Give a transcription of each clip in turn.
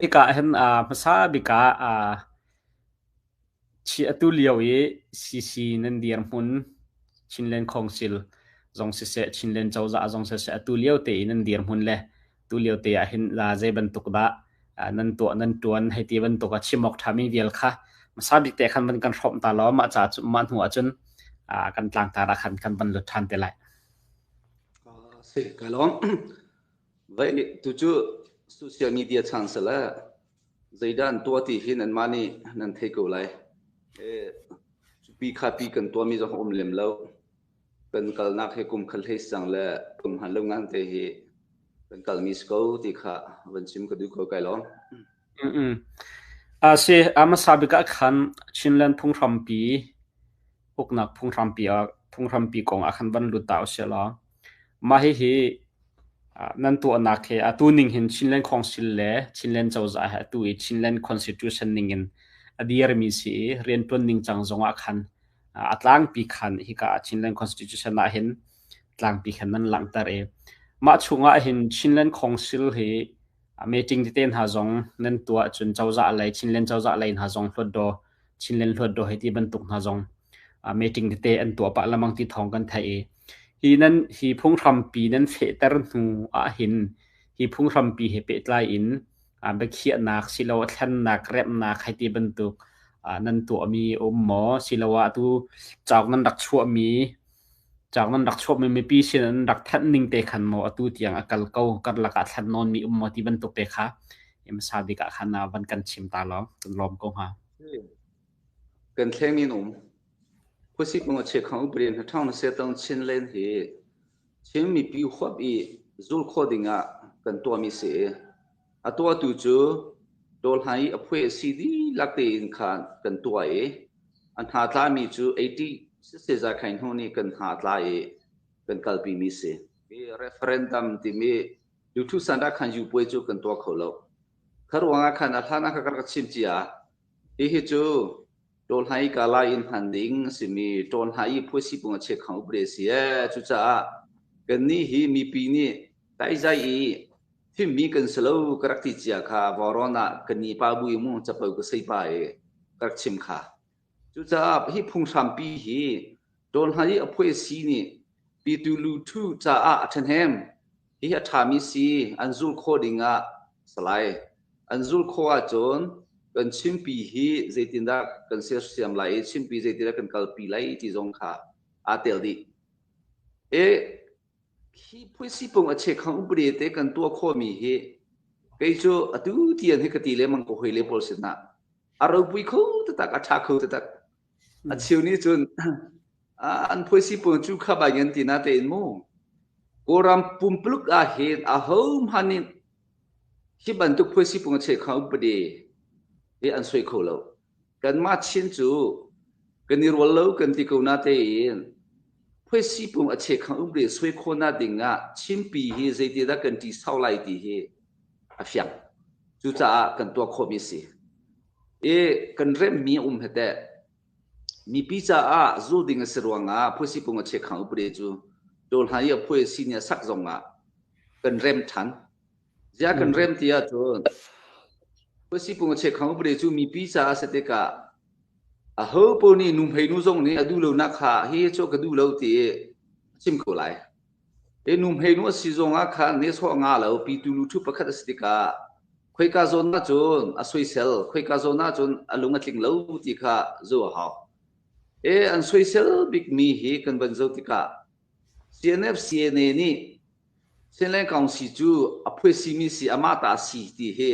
Hika ah hin hmasa bik ah atu lio i CC nan dirhmun Chinland Council zong siseh, Chinland cozah zong siseh, atu lio te i nan dirhmun le tu lio te ah hin zei bantuk dah nan tuah nan ṭuan hei ti bantuk a chim awk ṭhami vial kha hmasa bik te khan van kan hrawmh ta law mah ca cu mah hnu ah cun kan tlangtar ah khan kan van lut ṭhan te lai. Si, ka lawm. Vai tu cu social media chan sala zeidah an tuah ti hi nanmah nih nan thei ko lai. Pi kha pi kan tuahmi zong um lem lo. Kan kalnak hi kum khal hlei sang le kum han lo ngang te hi kan kalmi si ko ti kha van chim ka duh ko kai lawm. Mm A si a hmasa bik ah khan Chinland phunghrampi uknak phunghrampi ah phunghrampi kong ah khan van lut ta usih law mah hihi nan tuahnak he atu ning hin Chinland Council le Chinland cozah he atu i Chinland Constitution ning in a dirmi si i rianṭuan ningcang zong ah khan a tlangpi khan hika Chinland Constitution ah hin tlangpi khan nan langhter i mah chungah hin Chinland Council hi meeting tete hna zong nan tuah cun cozah lei Chinland cozah lei hna zong hluatdaw Chinland hluatdaw hei ti bantuk hna zong meeting tete an tuah pah lengmang ti thawng kan theih i hi nan hi phunghrampi nan fehter hnu ahhin hi phunghrampi he pehtlai in biakhiahnak siloah thlennak remhnak hei ti bantuk nan tuahmi a um maw siloah atu cauk nan rak chuahmi cauk nan rak chuahmi mipi sin an rak thanh ning te khan maw atu tiang a kal ko karlak ah thlen nawnmi um maw ti bantuk te kha hmasa bik ah khan van kan chim ta law kan lawm ko hnga. Kan thleng in um. Khuasik mong a che khang upri na thang na se tong chin len hi Chin mipi huap i zul khawh ding ah kan tuahmi si i a tuahtu cu Dawlhai i a phuai a si dihlak tein khan kan tuah i a hna tlami cu 80 siseh khain hnu nih kan hna tla i kan kalpimi si. Hi referendum timi Luthu Sanda khan yu puai cu kan tuah kho lo. Kha ruangah khan a hlan ah ka rak chim cia. Hihi cu Ṭawl-hlai kala in hman ding a simi ṭawl-hlai i phuasipung a chekhang upade a si ee. Cucaah kannih hi mipi nih taizai i thimmi kan si lo ka rak ti cia kha Vauron ah ka ni pa bu i mu capo ka sei pa i ka rak chim kha. Cucaah hi phunghrampi hi ṭawl-hlai i a phuasi nih pitu luthu caah a ṭhahnem. Hihi a ṭhami si an zul khawh ding ah salai. An zul khawh ahcun kan Chinpi hi zeitindah kan sersiam lai i Chinpi zeitindah kan kalpi lai ti zong kha aa tel dih. E, hi phuisipung a chekhang upade te kan tuah khawhmi hi kei cu atu tiang hi ka ti lengmang ko hoi le pawl sinah a ropui kho taktak a ṭha kho taktak. A cheu nih cun an phuaisipung cu kha bai ngan ti na tein mu. Kawlram pumpuluk ah hin ahohmanh nih hi bantuk phuaisipung a cheu kha upadi hi an soi kho lo. Kanmah Chin cu kan i rual lo kan ti ko na tein phuaisipung a chekhang upadi soi khawhnak ding ah Chinpi hi zeitidah kan ṭi sau lai ti hi a fiang. Cucaah kan tuah khawhmi a si. I kan remhmi a um he teh. Mipi caah zul ding a si ruangah phuasipung a chekhang upade cu Dawlhna i a phuai a si ni a sak zongah kan rem ṭhan. Ziah kan rem ti ahcun phuasipung a chekhang upade cu mipi caah a si tikah aho paoh nih nuhmei nu zong nih a duh lonak kha hi cu ka duh lo ti i a chim ko lai. Hi nuhmei nu a si zongah khan nehsawh a ngah lo pitu lu ṭhu pakhat a si tikah khoika zawn ah cun a soisel, khoika zawn ah cun a lung a tling lo ti kha zoh a hau. E an soisel bikmi hi kan van zoh tikah CNF CNA nih Chinland Council cu a phuaisimi si amah ta si ti hi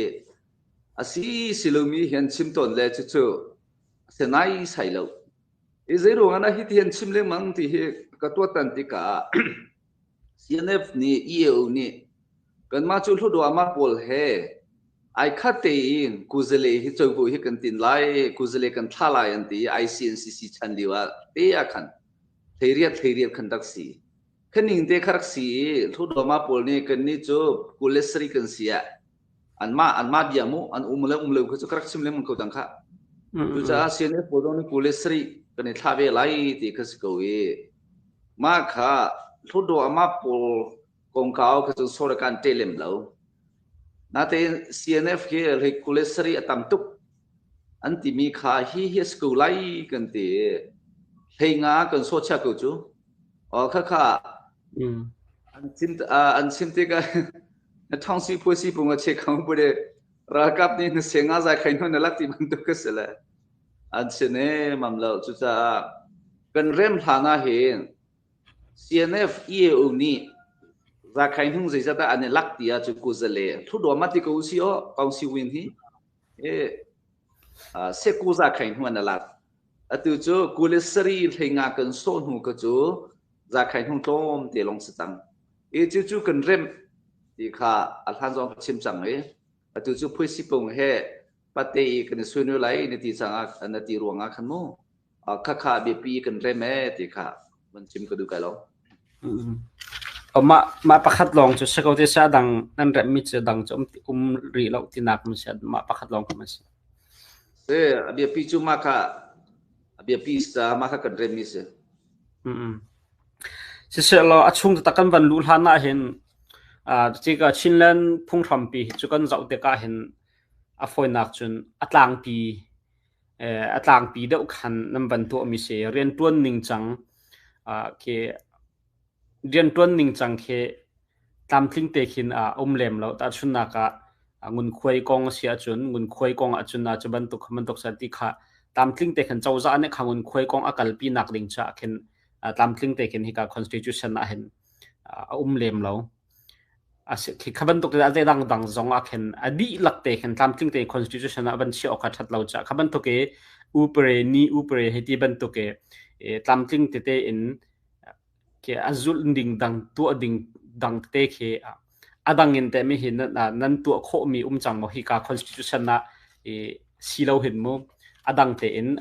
a si si lomi hi an chim tawn le cucu a si naisai lo. I zeiruang ah dah hiti an chim lengmang ti hi ka tuahtan tikah CNF nih EAO nih kanmah cu Hluttaw pawl he ai khat tein kuzale hi covo hi kan tin lai, kuzale kan thlah lai an ti i ICNCC chan lio ah te ah khan hleiriat hleiriat khan rak si. Khaning te kha rak si i Hluttaw pawl nih kannih cu 27 kan si ah anmah anmah bia mu an um le um lo kha cu ka rak chim lengmang ko cang khah. Cucaah CNF pawl zong nih 27 kan i thlah ve lai ti kha si ko i mah kha Hluttaw amah pawl kongkau kha cun sore kan ṭe lem lo. Natein CNF hi hlei 27 a tam tuk an timi kha hi hi a si ko lai kan ti i hlei nga kan sawhchiah ko cu. Aw khakha an chim tikah na ṭhawng si phu si pung a che kho bu de ralkap nih na se nga zai khai hnu na lak ti bantuk a si le an si ne mam lo. Cucaah kan rem hlan ah hin CNF EAO nih Zakhai hnung zeizat ah an i lak ti ah cu kuzale thluduam ma ti ko si aw kaungsi win hi e seku zakhai hnu an lak. Atu cu kule sari hleinga kan sawh hnu ka cu zakhai hnung tlawm te long si cang e cu cu kan rem ti kha a hlan zong ka chim cang i atu cu phuisipung he pate i kan i suinu lai na ti cang ah na ti ruang ah khan mu khakha biapi kan rem e ti kha van chim ka duh kai lo. Mah mah pakhat lawng cu si ko te sa dang nan remmi cu dang cu um rih lo tinak mun si mah pakhat lawng kha si. Si a biapi cu mah kha a biapi sa mah kha kan remmi si. Siseh law a chung taktak kan van luh hlan ah hin tika Chinland phunghrampi hi cu kan zoh tikah hin a fawinak cun a tlangpi a tlangpi deuh khan nan van tuahmi si. Rianṭuan ningcang khi rianṭuan ningcang khi tlamtling te khin a um lem lo. Tahchunhnak ah ngunkhuai kong a si ahcun ngunkhuai kong ahcun cu bantuk kha bantuk sa ti kha tlamtling te khin cozah nih kha ngunkhuai kong a kalpi nak ding caah khin tlamtling te khin hika constitution ah hin a um lem lo. Khi bantuk a zei dangdang zong ah khin a dihlak te khin tlamtling te constitution ah van chiah awk kha ṭhat lo caah kha bantuk i upare ni upare hei ti bantuk i tlamtling tete in khi a zulh ding dang tuah ding dang tete khi a dang in teh mi hi nan tuah khawhmi um cang maw hika constitution ah i si lo hin mu a dang tein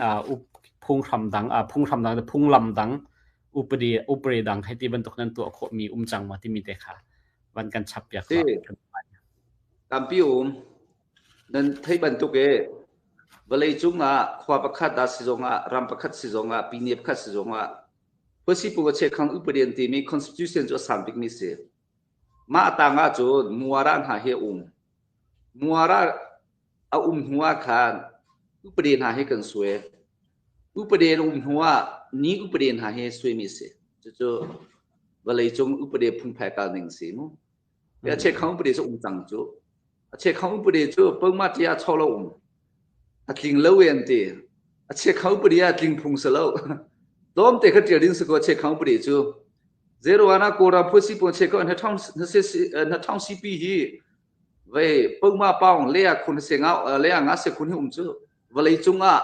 phunghram dang phunghram dang phunglam dang upadi upari dang hei ti bantuk nan tuah khawhmi um cang maw timi te kha van kan chap piak Si. Tampi um. Nan theih bantuk e vawlei cung ah khua pakhat ah si zong ah ram pakhat si zong ah pine pakhat si zong ah Khuasipu a chekhang upadi an timi constitution cu a sang bikmi si. Mah tang ah cun muara hna hi a um. Muara a um hnu ah khan upadi hna hi kan suai. Upadi an um hnu ah ni upadi hna hi suaimi si. Cucu vawleicung upadi phungphai kal ning si mu. A chekhang upadi cu um cang cu. A chekhang upadi cu pangma tia cho lo um. A tling lo e an ti. A chekhang upadi ah tling phung si lo. Tlawmte kha ṭial ding si ko a chekhang upadi cu. Zeruana Kawlram phuasi pawl che ko na thong CP hi vei pangma paung le a khun se nga le a nga se khun hi um cu vawlei cung ah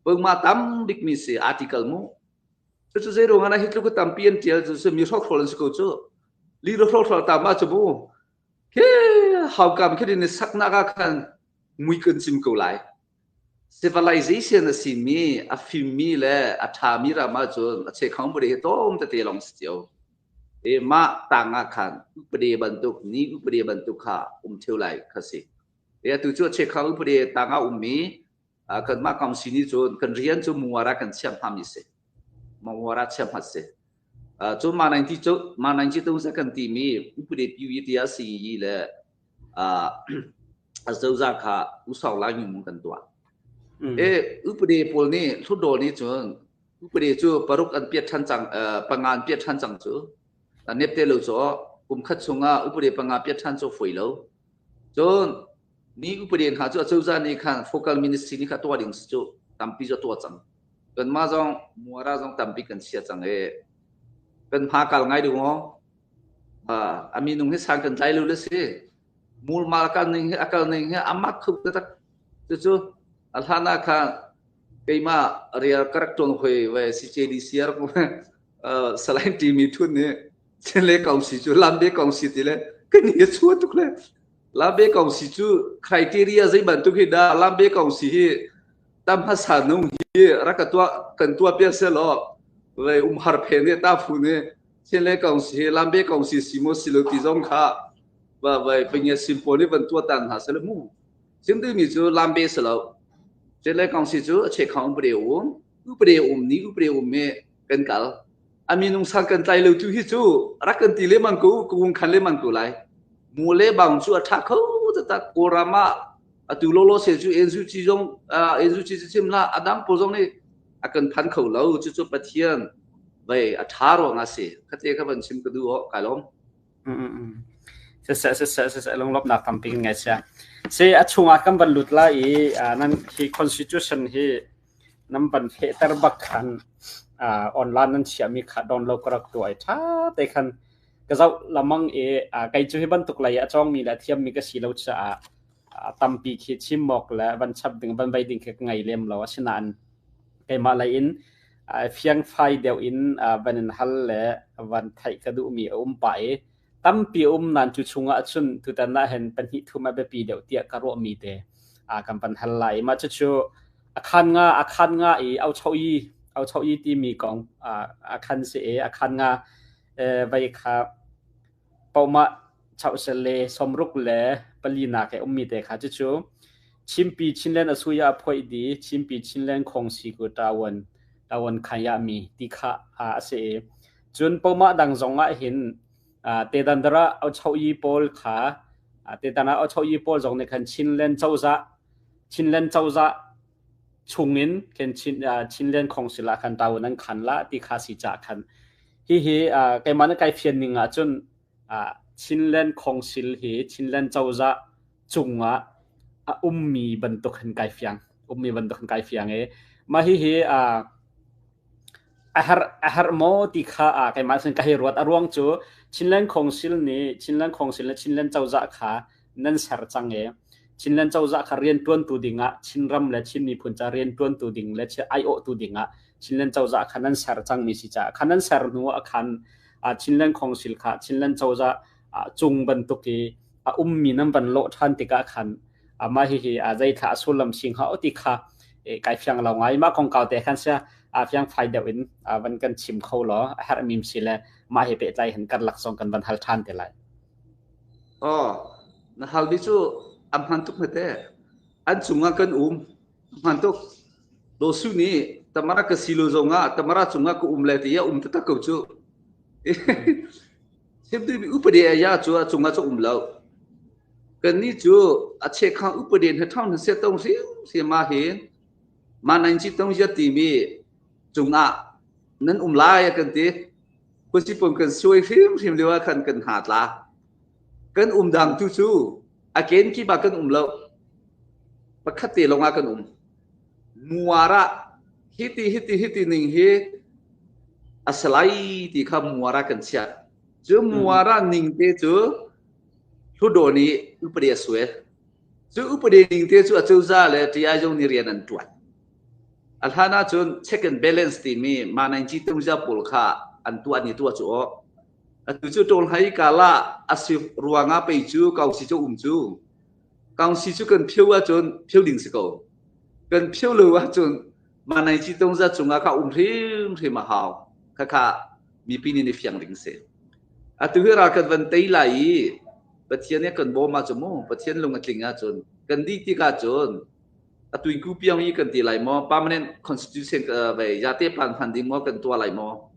pangma tam bik mi si article mu. Cucu zeiruang ah hi tluk tampi an ṭial cu mi hrokhrawl an si ko cu. Li hrokhrawl tam ah cu mu. Khi haukam khi ni saknak ah khan mui kan cim ko lai. Civilization a simi, a fimmi le a ṭhami ram ahcun a chekhang buri hi tlawm tete lawng si cio. I mah tang ah khan upadi bantuk, ni upadi bantuk kha um ṭheo lai kha si. I atu cu a chekhang upadi tang ah ummi kanmah council nih cun kan rian cu muara kan chiah hmami si. Muara chiah hmat si. Cun ma 90 cu ma 92 sa kan timi upadi piwi tia si le a cozah kha usau lai mi kan tuah. E upadi pawl nih hlutdaw nih cun upadi cu paruk an piat ṭhan cang panga an piat ṭhan cang cu nepte lo cu kum khat chungah upadi panga piat ṭhan cu foi lo. Cun ni upadi hna cu acozah nih khan focal ministry nih kha tuah ding si cu tampi cu tuah cang. Kanmah zong muara zong tampi kan chia cang e kan hma kal ngai ding aw. A minung hi sang kan tlai lo le si. Mulmal kal ning hi a kal ning hi amak kho taktak. Cucu a hlan ah khan keimah rial ka rak ṭuan hoi ve CJDC rak Salai timi thun nih Chinle Kongsi cu Lambe Kongsi ti le kan i chua tuk le Lambe Kongsi cu criteria zei bantuk hi dah Lambe Kongsi hi tam hmasa nung hi rak ka tuah kan tuah piak seh law ve umhar phen nih ta phu nih Chinle Kongsi hi Lambe Kongsi si maw si lo ti zong kha va vai penge sim pawl nih van tuah tan hna seh le mu sim mi cu Lambe si lo Chinle Kongsi cu a chekhang upade um upade um ni upade um me kan kal a minung sang kan tlai lo tu hi cu rak kan ti lemang ko ka kung khan lemang ko lai mu le bang cu a tha kho. Taktak Kawlram ah atu lawlaw se cu NUG zong NUG cu chim hlah a dang pawl zong nih a kan phan kho lo. Cucu Pathian vei a ṭha ruang ah si. Khate kha van chim ka duh aw kai lawm. Siseh siseh siseh lunglawmhnak tampi kan ngei sia. Si a chungah kan van lut lai i nan hi constitution hi nan van fehter bak khan online nan chiahmi kha download ka rak tuah i ṭha te khan ka zoh lamang i kei cu hi bantuk lei a cawngmi le a thiammi ka si lo caah tampi khi chim awk le van chap ding van vei ding khi ka ngei lem lo. Asinain keimah lei in fiangfai deuh in van in hal le van theih ka duhmi a um pah i tampi a um nain cu chungah cun tutan ah hin pahnih thum a biapi deuh tiah ka ruahmi te kan van hal lai. Mah cucu a khan nga a khan nga i aucho-yi aucho-yi timi kong a khan si i a khan nga vei kha pohmah chausel le sawmruk le palinak he ummi te kha cucu Chinpi Chinland asuya a phoih di Chinpi Chinland Khongsi ku tawan tawan khayami ti kha a si i cun pohmah dang zong ah hin tedandara auchoyi pawl kha tetana auchoyi pawl zong nih khan Chinland cozah Chinland cozah chungin khin Chin Chinland Council ah khan tawan an khan la ti kha si ca khan hihi keimah na kai fian ning ah cun Chinland Council hi Chinland cozah cungah a ummi bantuk hin kai fiang ummi bantuk hin kai fiang i mah hihi a herh a herh maw ti kha keimah sin ka hei ruat. A ruang cu Chinland Council nih Chinland Council le Chinland cozah kha nan ser cang i Chinland cozah kha rianṭuantu dingah Chinram le Chin miphun ca rianṭuantu ding le aiawhtu dingah Chinland cozah kha nan ser cangmi si caah kha nan ser hnu ah khan Chinland Council kha Chinland cozah cung bantuk i a ummi nan van lawh ṭhan tikah khan mah hihi zeithla a sullam si hnga ti kha kai fiang lo ngai. Mah kongkau te khan sia fiang fai deuh in van kan chim kho law a herhmi si le mah he pehtlai hin karlak zong kan van hal ṭhan te lai. Aw, na halmi cu a hman tuk hmete. An cungah kan um. A hman tuk. Daw Su nih Tamara ka si lo zongah Tamara cungah ka um le ti a um taktak ko cu. Chimtu upadi a ya cu a cungah cu um lo. Kannih cu a chekhang upadi hna thang hna set tong hrim hrim ma hin ma nan chi tong ya timi cungah nan um lai a kan ti. Khuasipum kan suai hrimhrim lio ah khan kan hna tla. Kan um dang tu cu a kenkip ah kan um lo. Pakhat te lawng ah kan um. Muar ah hiti hiti hiti ning hi a si lai ti kha muar ah kan chiah. Cu muar ah ning te cu Hluttaw nih upadi a suai. Cu upadi ning te cu acozah le TI zong nih rian an ṭuan. A hlan ahcun check and balance timi mah 90 tungzia pawl kha an tuah ni tuah cu aw. Atu cu ṭawl hai kala a si ruangah pei cu kausi cu um cu. Kausi cu kan phio ahcun phio ding si ko. Kan phio lo ahcun mah 90 tungzia cungah kha um hrimhrim a hau. Khakha mipi nih ni fiang ding si. Atu hi ral kan van tei lai i Pathian nih kan bawm ahcun mu Pathian lung a tling ahcun kan dih tikah cun atu in kupiang i kan ti lai maw permanent constitution ve yate plan hman ding maw kan tuah lai maw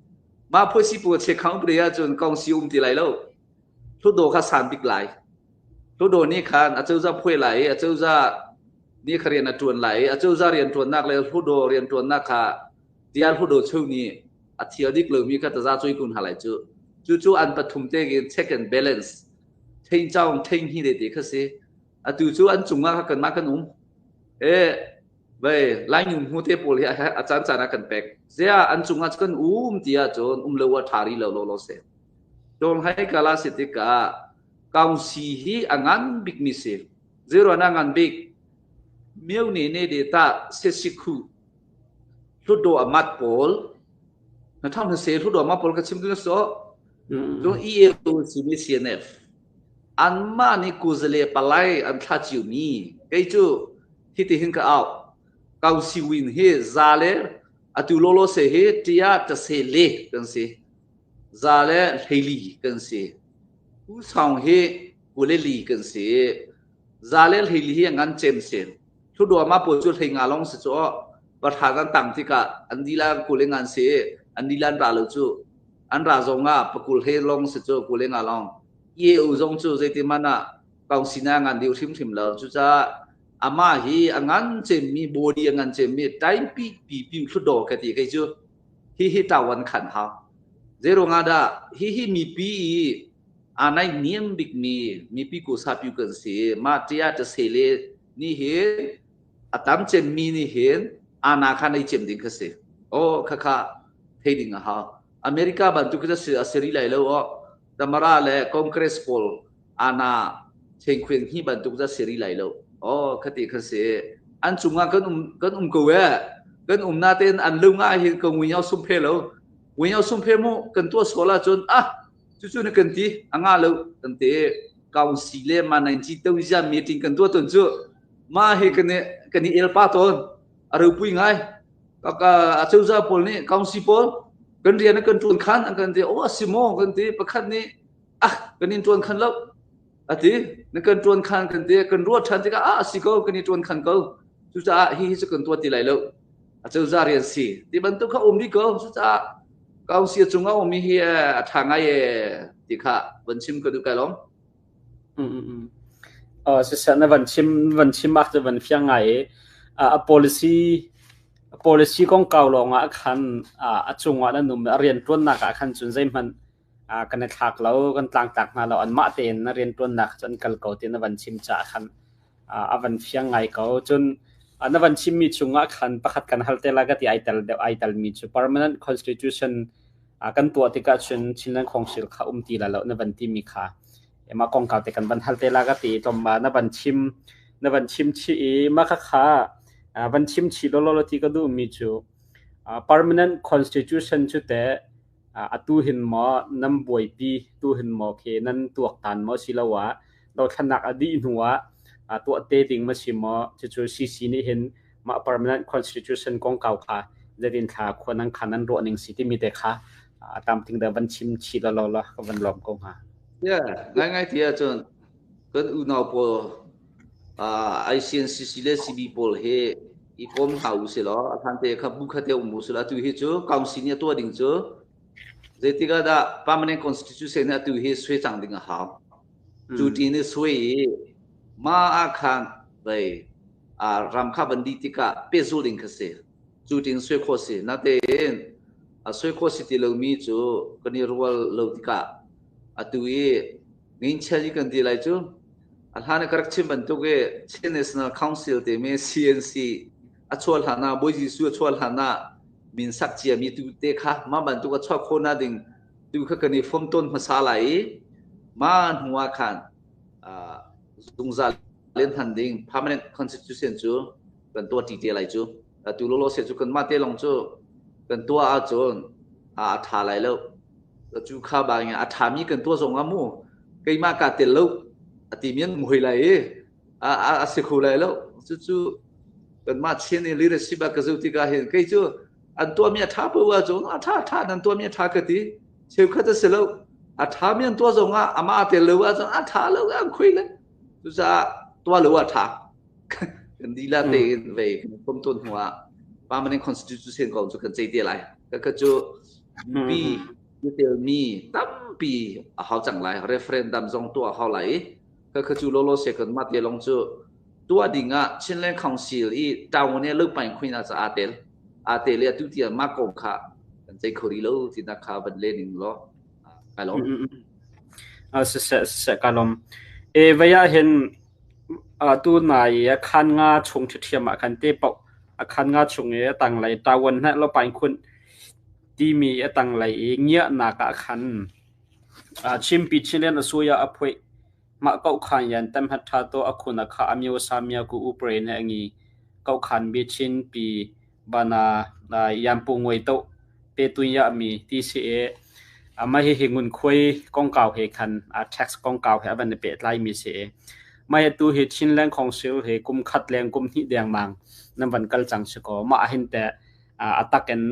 mah phuasi pu che khang pre ahcun kong si um ti lai lo hludo kha san bik lai hludo nih khan acozah phuai lai i acozah nih kha rian a tuan lai i acozah rian tuannak le hludo rian tuannak kha tial hludo chung nih a thial dik lomi kha taza cui kun ha lai cu cu cu an pathum te in check and balance thein chaung thein hi de te kha si Atu cu an cungah kha kanmah kan um. E vei Lainu hmu te pawl hi a caan caan ah kan pek. Ziah an cungah kan um ti ahcun um lo a ṭha ri lo lo lo si. Tawl hai kala si tikah kaungsi hi a ngan bikmi si. Zero na ngan bik. Mio ne ne de ta se sikhu hlutdaw amat pawl na thang na se hlutdaw amat pawl ka chim ding so. Cun EAO simi CNF Anmah nih kuzale palai an thlah ciomi kei cu hitihin ka auh. Kausiwin hi za le atu lawlaw se hi ṭia ṭase le kan si. Za le hleili kan si. U Saung hi kule li kan si. Za le hleili hi a ngan cem si. Hluduama pawl cu hlei nga lawng si cu aw. Pahra kan tang tikah an dilan kule ngan si. An dilan ra lo cu. An ra zong ah pakul he lawng si cu kule nga lawng. EAO zong cu zeiti man ah. Council a ngan deuh hrimhrim lo. Cucaah amah hi a ngan cemmi body a ngan cemmi taimpi pi pi hlutdaw ka ti kei cu. Hihi tawan khan hau. Zeiruang ah dah hihi mipi i aa naihniam bikmi mipi kusapiu kan si. Mah tia ta se le nih hin a tam cemmi nih hin ana kha nei cem ding kha si. Oh khakha thei ding a hau. America bantuk khi a si rih lai lo aw. Tamara le Congress pawl ana chengkhueng hi bantuk za si rih lai lo. Oh khati kha si. An cungah kan um ko e. Kan um na tein an lung ah hin ka nguiau sum phe lo. Nguiau sum phe mu kan tuah sual ahcun ah cucu na kan ti a nga lo kan te council le ma nai chi to zia meeting kan tuah ton cu ma he kan i el pa ton a ropui ngai a cozah pawl nih council pawl kan rian kan tuan khan an kan ti oh a si maw kan ti pakhat nih ah kan in tuan khan lo ati na kan tuan khan kan ti kan ruat than tikah ah a si ko kan i tuan khan ko cucaah hi hi cu kan tuah ti lai lo a cozah rian si ti bantuk kha um dih ko cucaah council cungah ummi hi a ṭha ngai e ti kha van chim ka duh kai lawm. Siseh na van chim ah cu van fiang ngai i a policy kongkau lawngah khan a cungah nan um a rianṭuannak ah khan cun zeihmanh kan i thlak lo, kan tlangtlak hna lo, anmah tein na rianṭuannak cu an kal ko ti na van chim caah khan a van fiang ngai ko. Cun na van chimmi chungah khan pakhat kan hal te lai ka ti ai tel deuh ai telmi cu permanent constitution kan tuah tikah cun Chinland Council kha um ti lai lo na van timi kha mah kongkau te kan van hal te lai ka ti tlawm na van chim chih i mah kha van chim chih lawlaw ti ka duhmi cu permanent constitution cu teh atu hin maw nan buaipi tu hin maw khi nan tuaktan maw siloah dothlennak a dih hnu ah tuah te ding ma si maw cucu CC nih hin mah permanent constitution kongkau kha zeitin thla khua nan khan nan ruah ning si timi te kha tamting da van chim chih law law ka van lawm ko hnga. Yeah, ngai ngai ti ahcun kan unau pawl ICNCC le CB pawl he i kom hna u si law a hlan te kha bu kha te um u si law atu hi cu council nih a tuah ding cu zeitik ah dah permanent constitution hi atu hi sui cang ding a hau. Cu ti ni sui i ma ah khan vei ram kha van dih tikah pehzul ding kha si. Cu tin sui khawh si. Natein a sui khawh si ti lomi cu kan i rual lo tikah atu i ngeinchiat i kan ti lai cu a hlan i ka rak chim bantuk i Chin National Council timi CNC a chuah hlan ah Bawi Jesuh a chuah hlan ah min sak ciami tu te kha mah bantuk a chuah khawh nak ding tu kha kan i fom tawn hmasa lai i mah hnu ah khan zungzal len han ding permanent constitution cu kan tuah ṭi te lai cu atu lolo se cu kan mah te long cu kan tuah ahcun a ṭha lai lo cu kha bang a ṭhami kan tuah zong ah mu keimah ka tel lo a timi an hoi lai i a si kho lai lo cucu kanmah Chin i leadership ah ka zoh tikah hin kei cu an tuahmi a ṭha paoh ahcun a ṭha ṭha nan tuahmi a ṭha ka ti cheukhat a si lo a ṭhami an tuah zong ah amah a tel lo ahcun a ṭha lo an khui le cucaah tuah lo a ṭha kan dilah tein vei kan kom tawn hnu ah permanent constitution kong cu kan ceih te lai ka cu mipi telmi tampi a hau cang lai referendum zong tuah a hau lai i ka kha cu lolo se kan mah te long cu tuah ding ah Chinland Council i town ne lo pain khuin ah aa tel aa tel i atu tiang mah kong kha kan ceih kho rih lo tinak kha van len in law kai lawm. Siseh siseh ka lawm. E vei ah hin tu nai i khan nga chung ṭhiṭhiam ah khan te paoh a khan nga chung i a tanglei tawan hna lo pain khun timi a tanglei i ngiahnak ah khan Chimpi Chinland a suai ah a phoih. Mah kokhan yan tamhat ṭha to a khun a kha a myo sa mya ku u pre ne a ngi. Kokhan bi chin pi bana yan pu ngoi to pe tun ya mi ti si e mah hihi ngunkhuai kongkau he khan tax kongkau he a van i pehtlai mi si i mah hi tu hi Chinland Council he kum khat leng kum hnih dengmang nan van kal cang si kaw mah hin teh a tak in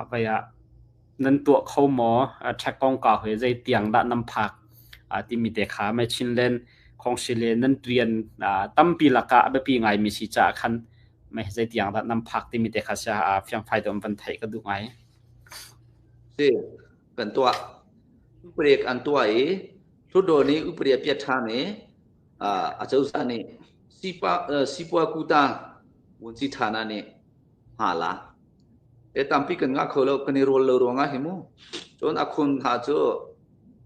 vai ah nan tuah kho maw tax kongkau he zei tiang dah nan phak timi te kha mai Chinland Council le nan rian tampi lakah a biapi ngaimi si caah khan mei zei tiang dah nan phak timi te kha sia fiangfai deuh in van theih ka duh ngai. Si kan tuah. Uparek an tuah i Hlutdaw nih upari a piat ṭhan i Acozah nih sipua kuta vunci ṭhana nih hma la. E tampi kan ngah kho lo, kan i rawl lo ruangah hi mu. Cun a khun hna cu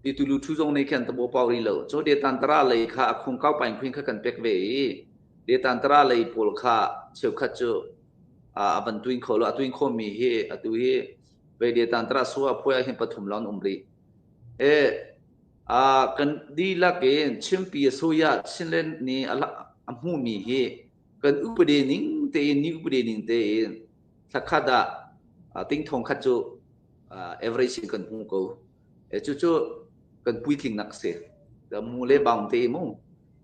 titulu thu zong nih khan tabo pau ri lo. Cu detantara lei kha a khung kau paing khuin kha kan pek ve i detantara lei pawl kha cheukhat cu a van tuin kho lo. A tuin khomi hi atu hi ve detantara sua phuai ah hin pathum lawng um rih. E kan dihlak in Chinpi Asoya Chinland nih a hmuhmi hi kan upadi ning tein ni upadi ning tein thlakhat ah ting thong khat cu average in kan hmu ko. E cucu kan puitling nak si. Mu le baung te mu.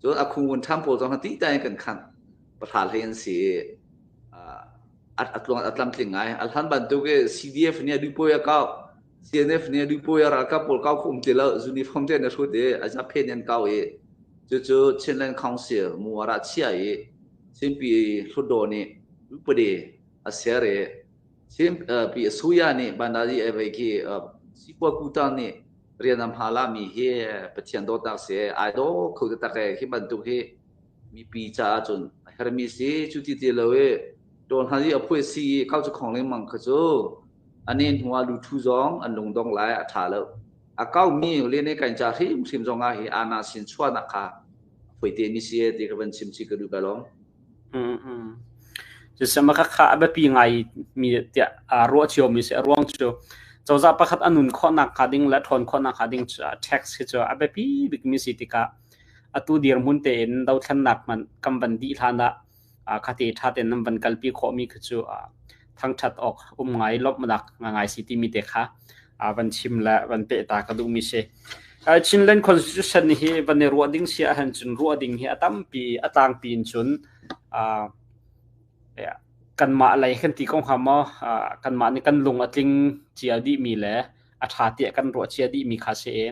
Cun a khung ṭham pawl zong ti ta in kan khang. Pahra hlei an si. A tluang a tlamtling ngai. A hlan bantuk i CDF nih a duhpawi a kau. CNF nih a duhpawi a ralkap pawl kau khum ti lo. Uniform te na hrut i a zaphen an kau i cucu Chinland Council mu a ra chia i Chinpi Hlutdaw nih upadi a ser i Chinpi Asuya nih Bandari Evei khi Sipua Kuta nih rian a hma lami hi Pathian dawtnak si ai daw kho taktak e hi bantuk hi mipi caah cun a hermi si cu ti ti lo i tawn hna i a phuai si i kau cu khong lengmang kha cu ane hnu ah luthu zong an lungdong lai a ṭha lo a kau mi le ne kain ca hrim hrim zong ah hi ana sin chuahnak kha foite mi si ti ka van chim chi ka duh ka lawm. Siseh kha a biapi ngai mi tiah ruah cio mi si. A ruang cu cozah pakhat a nun khawhnak hnga ding le ṭhawn khawhnak hnga ding tax hi cu a biapi bikmi si tikah atu dirhmun tein dothlennak hmanh kan van dih hlan ah khati ṭha tein nan van kalpi khawhmi khi cu thangṭhat awk um ngai lawmhnak ngai si timi te kha van chim le van pehta ka duhmi si. Chinland Constitution hi van i ruah ding si ahhin cun ruah ding hi a tampi a tlangpi in cun kanmah lei kan ti ko hnga maw kanmah nih kan lung a tling cia dihmi le a ṭha tiah kan ruah cia dihmi kha si i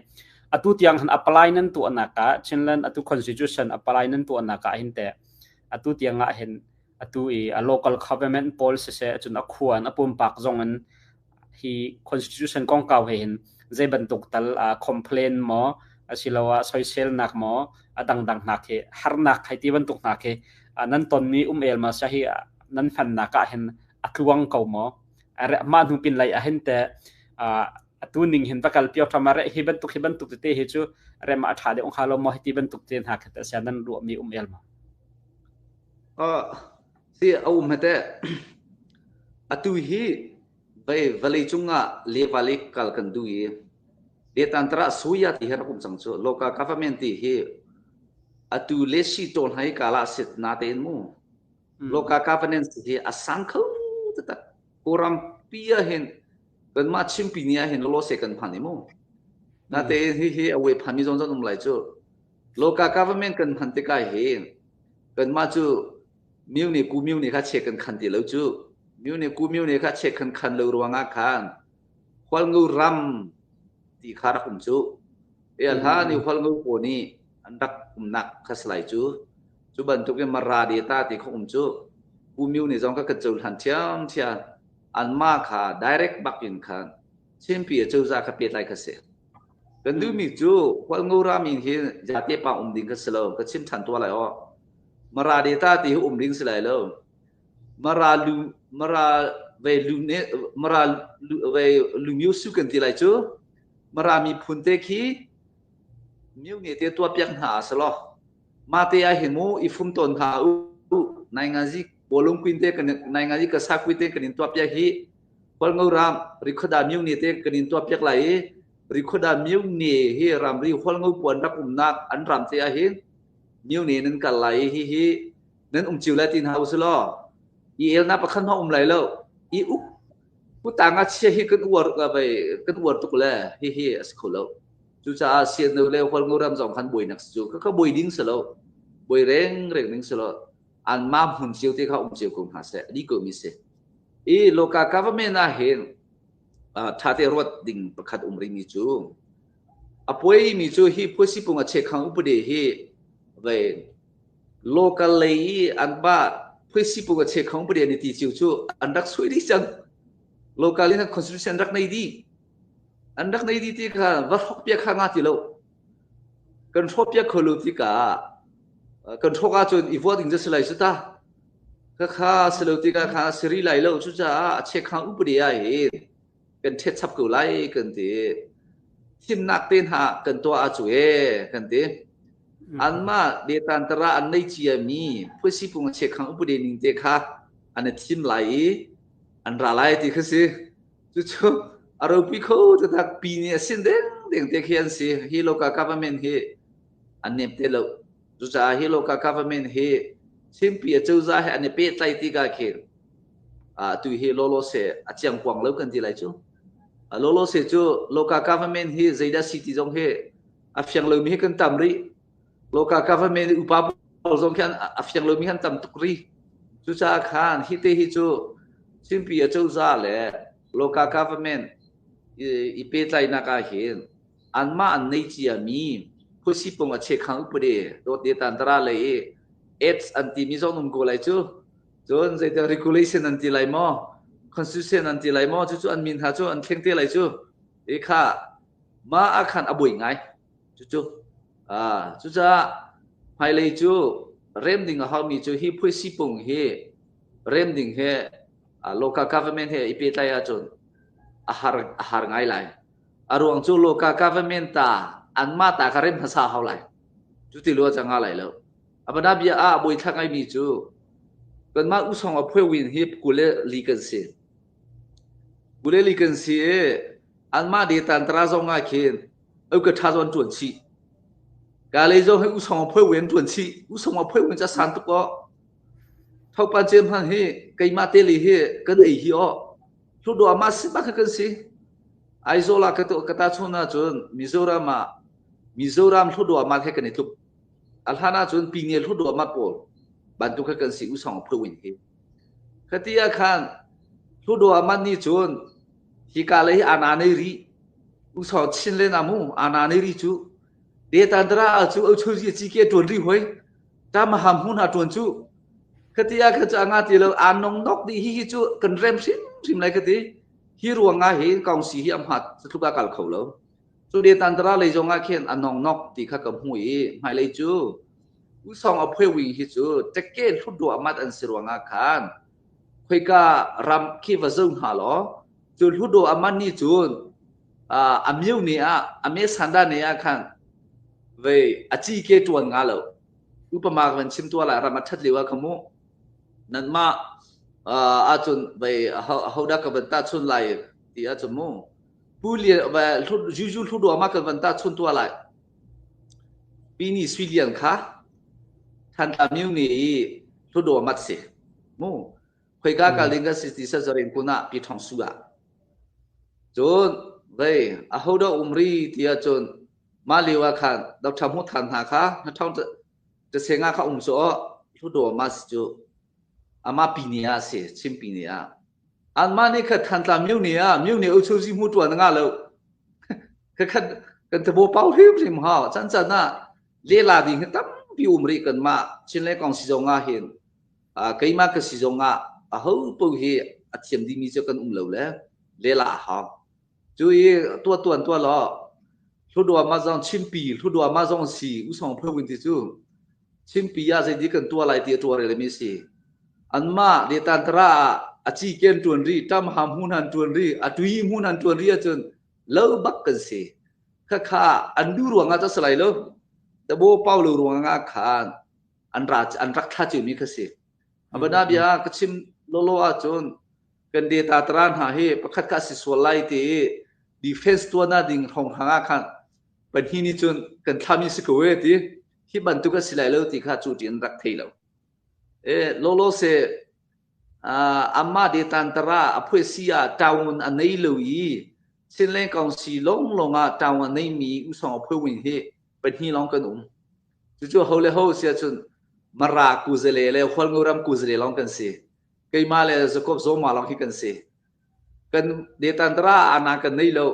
atu tiang han apply nan tuahnak ah Chinland atu Constitution apply nan tuahnak ah hin teh atu tiang ah hin atu i a local government pawl siseh cun a khua in a pumpak zong in hi constitution kongkau he hin zei bantuk tal complain maw asiloah soiselnak maw a dangdang hna khi harnak hei ti bantuk hna khi nan tonmi um el ma sa hi nan hmannak ah hin a tluang ko maw mah hnu pin lei ah hin te atu ning hin va kal pio thama re hi bantuk hi bantuk tete hi cu rem a tha deuh hnga lo maw hi ti bantuk te hna khat sia nan ruahmi um el ma? Si a um hete atu hi vei vawlei cungah levali kal kan duh i Detantara suya ti hi rak um cang cu local government ti hi atu le si tawl hai kala sit na tein mu local governance hi a sang kho taktak Kawlram pi ah hin kanmah Chinpi ni ah hin lawlaw se kan hman i mu natein hi hi a we phanmi zong zong um lai cu local government kan hman tikah hin kanmah cu myu nih ku myu nih kha che kan khan ti lo cu myu nih ku myu nih kha che kan khan lo ruangah khan Hualngo ram ti kha rak um cu e hla ni Hualngo paw nih an rak umnak kha salai cu cu bantuk in Mara data ti kha um cu Pu Myu nih zong ka kan cohlan ṭhiamṭhiam. Anmah kha direct bak in khan Chinpi a cozah kha pehtlai kha si. Kan duhmi cu Hualngo ram in hin jate pa um ding kha si lo. Ka chim ṭhan tuah lai aw. Mara data ti hi um ding si lai lo. Mara lu Mara ve lu ne Mara lu ve lu myu su kan ti lai cu Mara miphun te khi myu ne te tuah piak hna selaw Mah te ah hin mu i fum tawn hna u. Naingazi bawlung kuin te kan naingazi ka sa kui te kan in tuah piak hi Hualngo ram Rikhoda myung ne te kan in tuah piak lai i Rikhoda myung ne hi ramri Hualngo puan rak umnak an ram te ah hin myung ne nan kal lai i hi hi nan um cio lai ti hna usilaw i elna pakhat hmang um lai lo i uk putang a chia hi kan uar kan uar tuk le hi hi a si kho lo. Cucaah CNO le Hualngo ram zong khan buainak si cu ka ka buai ding si lo. Buai reng reng ding si lo. Anmah hmun cio te kha um cio ko hna seh. Adi ko mi si. I local government ah hin tha te ruat ding pakhat um rih mi cu a puai mi cu hi phuasipung a chekhang upade hi vei local lei i an ba phuasipung a chekhang upade ni ti cio cu an rak sui dih cang local in constitution rak nei dih An rak nei dih ti kha va hrok piak kha nga ti lo. Kan hrawh piak kho lo tikah. Kan hrawk ahcun i vua ding cu si lai cu ta. Khakha si lo tikah kha a si rih lai lo. Cucaah a chekhang upadi ah hin kan ṭhet chap ko lai kan ti. Thimnak te hna kan tuah ah cu ee kan ti. Anmah detantara an nei ciami phuisipung a chekhang upadi ning te kha an i thim lai i an ra lai ti kha si. Cucu a ropi kho taktak pi nih a sin deng deng te khi an si. Hi local government hi an nem te lo. Cucaah hi local government hi Chinpi acozah he an i pehtlaih tikah khin atu hi lawlawse a ciangkuang lo kan ti lai cu. Lawlawse cu local government hi zeidah si ti zong hi a fiang lomi hi kan tam rih. Local government upa pawl zong khi a fiang lomi kan tam tuk rih. Cucaah khan hi te hi cu Chinpi acozah le local government i pehtlaihnak ah hin anmah an nei ciami phuisipung a chekhang upade dawt de tantara lei i AIDS an timi zong um ko lai cu. Cun zeitel regulation an ti lai maw, constitution an ti lai maw, cucu an min hna cu an thleng te lai cu. I kha ma ah khan a buai ngai. Cucu ah cucaah hmailei cu rem ding a haumi cu hi phuisipung hi rem ding he local government he i pehtlai ahcun a har a har ngai lai. A ruang cu local government ta anmah ta kha rem hmasa hau lai. Cuti lua cang nga lai lo. Abana bia ah bawi thla ngaimi cu kanmah usong a phuewin hi kule li kan si. Kule li kan si i anmah de tantra zong ah khin au ka tha zon tuan chih. Ka lei zong hi usong a phuewin tuan chih. Usong a phuewin ca san tuk o. Thopan cem han hi keimah te li hi kan ei hi o. Hluttaw mah si bak kan si. Aizawl ah ka ka tahchun ahcun Mizoram ah Mizoram Hluttaw mat he kan i tluk. A hlan ahcun Pine Hluttaw mat pawl bantuk kha kan si usong phuwin hi. Khati ah khan Hluttaw mat nih cun hika lei hi ana nei ri usong chin le na mu ana nei ri cu detantara cu au chuzi chi ke tuan ri hoi ta ma ham hun ha tuan cu Khati ah khan cu a nga ti lo aa nongnok dih hi hi cu kan rem hrimhrim lai ka ti. Hi ruang ah hin kongsi hi a hmat tluk a kal kho lo. Cu de tantara lei zong ah khin a nongnok ti kha ka hmu i hmailei cu usong a phuewi hi cu teke hlutdua mat an si ruang ah khan khoika ram khi va zo hna law cu hlutdua aman ni cun a miu ne ah a me sanda ne ah khan vei a ci ke tuan nga lo Upama ka van chim tuah lai ram a ṭhat lio ah kha mu nanmah ahcun vei ahodah ka van tahchun lai ti ahcun mu Pu Lian Juju Hluduam ah kan van tahchun tuah lai Pi Ni Sui Lian kha Thantlang Myu ni i Hluduam at si mu khoika kal ding ka si ti sa zarin kun ah Pi Thong Su ah cun vei ahodah um ri ti ahcun Mah lio ah khan Dr. Hmuh Than hna kha hnathawng ṭaseng ah kha um cu aw Hluttaw mah si cu amah pi ni ah a si Chinpi ni ah. Anmah nih kha Thantlang myo ni ah myo ni uchuzi hmu ṭuan a ngah lo. Khakhat kan tabo pau hrimhrim hau. Can can ah lehla ding hi tampi um rih kanmah Chinlei kong si zong ah hin keimah ka si zong ah aho paoh hi a thiam dihmi cu kan um lo le lehla a hau. Cu i tuah tuan tuah law Hluttaw mah zong Chinpi Hluttaw mah zong si usong pheu in ti cu Chinpi ah zeiti kan tuah lai ti a tuah rel mi si. Anmah detantara ah a ci ken tuan ri tam ham hun han tuan ri a tui hun han tuan ri ahcun lo bak kan si. Khakha an du ruangah ca salai lo tabo pau lo ruangah khan an ra an rak thla mi kha si. Abana bia ka chim lolo ahcun kan data tara hna hi pakhat kha si sual lai ti i defense tuahna ding hrawnghrang ah khan pahnih nih cun kan thlami si ko e ti hi bantuk a si lai lo ti kha cu ti an rak thei lo. E lolo se amma de tantara a phui si ah town a nei lo i Chinland Council long long ah town a nei mi usong a phui win hi pahnih long kan um. Cucu ho le ho sia cun Mara kuzale le Hualngoram kuzale long kan si. Keimah le Jacob Zoma lawng hi kan si. Kan detantara ana kan nei lo,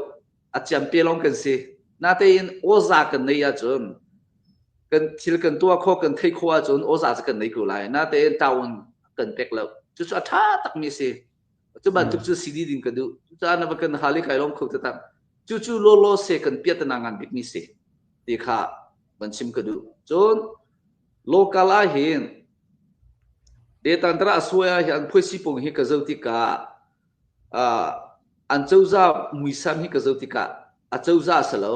a ciampe lawng kan si. Natein awza kan nei ahcun kan thil kan tuah khawh kan theih khawh ahcun awza cu kan nei ko lai. Natein town kan pek lo. Cucu a ṭha takmi si. Cu bantuk cu si ding ka duh. Cucaah na va kan hal i kai lawm kho taktak. Cucu lawlaw se kan piatana ngan bikmi si ti kha van chim ka duh. Cun. Local ah hin Detantara asuai ah hin an phuaisi pung hi ka zoh tikah uh, an cozah muisam hi ka zoh tikah a cozah a si lo.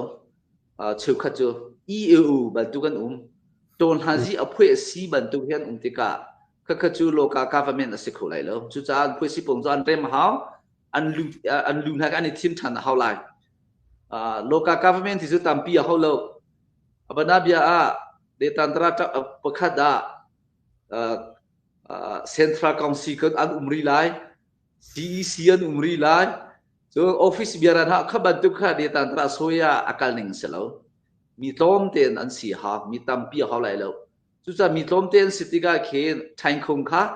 Uh, cheukhat cu EAO bantuk an um. Tawnhazi a phuai a si bantuk hi an um tikah khakha cu local government a si kho lai lo. Cucaah an phuaisi pung cu an rem a hau. An lu an lu hna an i thim ṭhan a hau lai. Uh, local government ti cu tampi a hau lo. Abanabia ah Detantra pakhat ah uh, uh, Central Council kan an um rih lai. CEC an um rih lai. Cu office biaran ha kha bantuk kha Detantra soya a kal ning si lo. Mi tlawm tein an si ha, mi tampi a hau lai lo. Cucaah mi tlawm te an si tikah khin ṭhaingkhung kha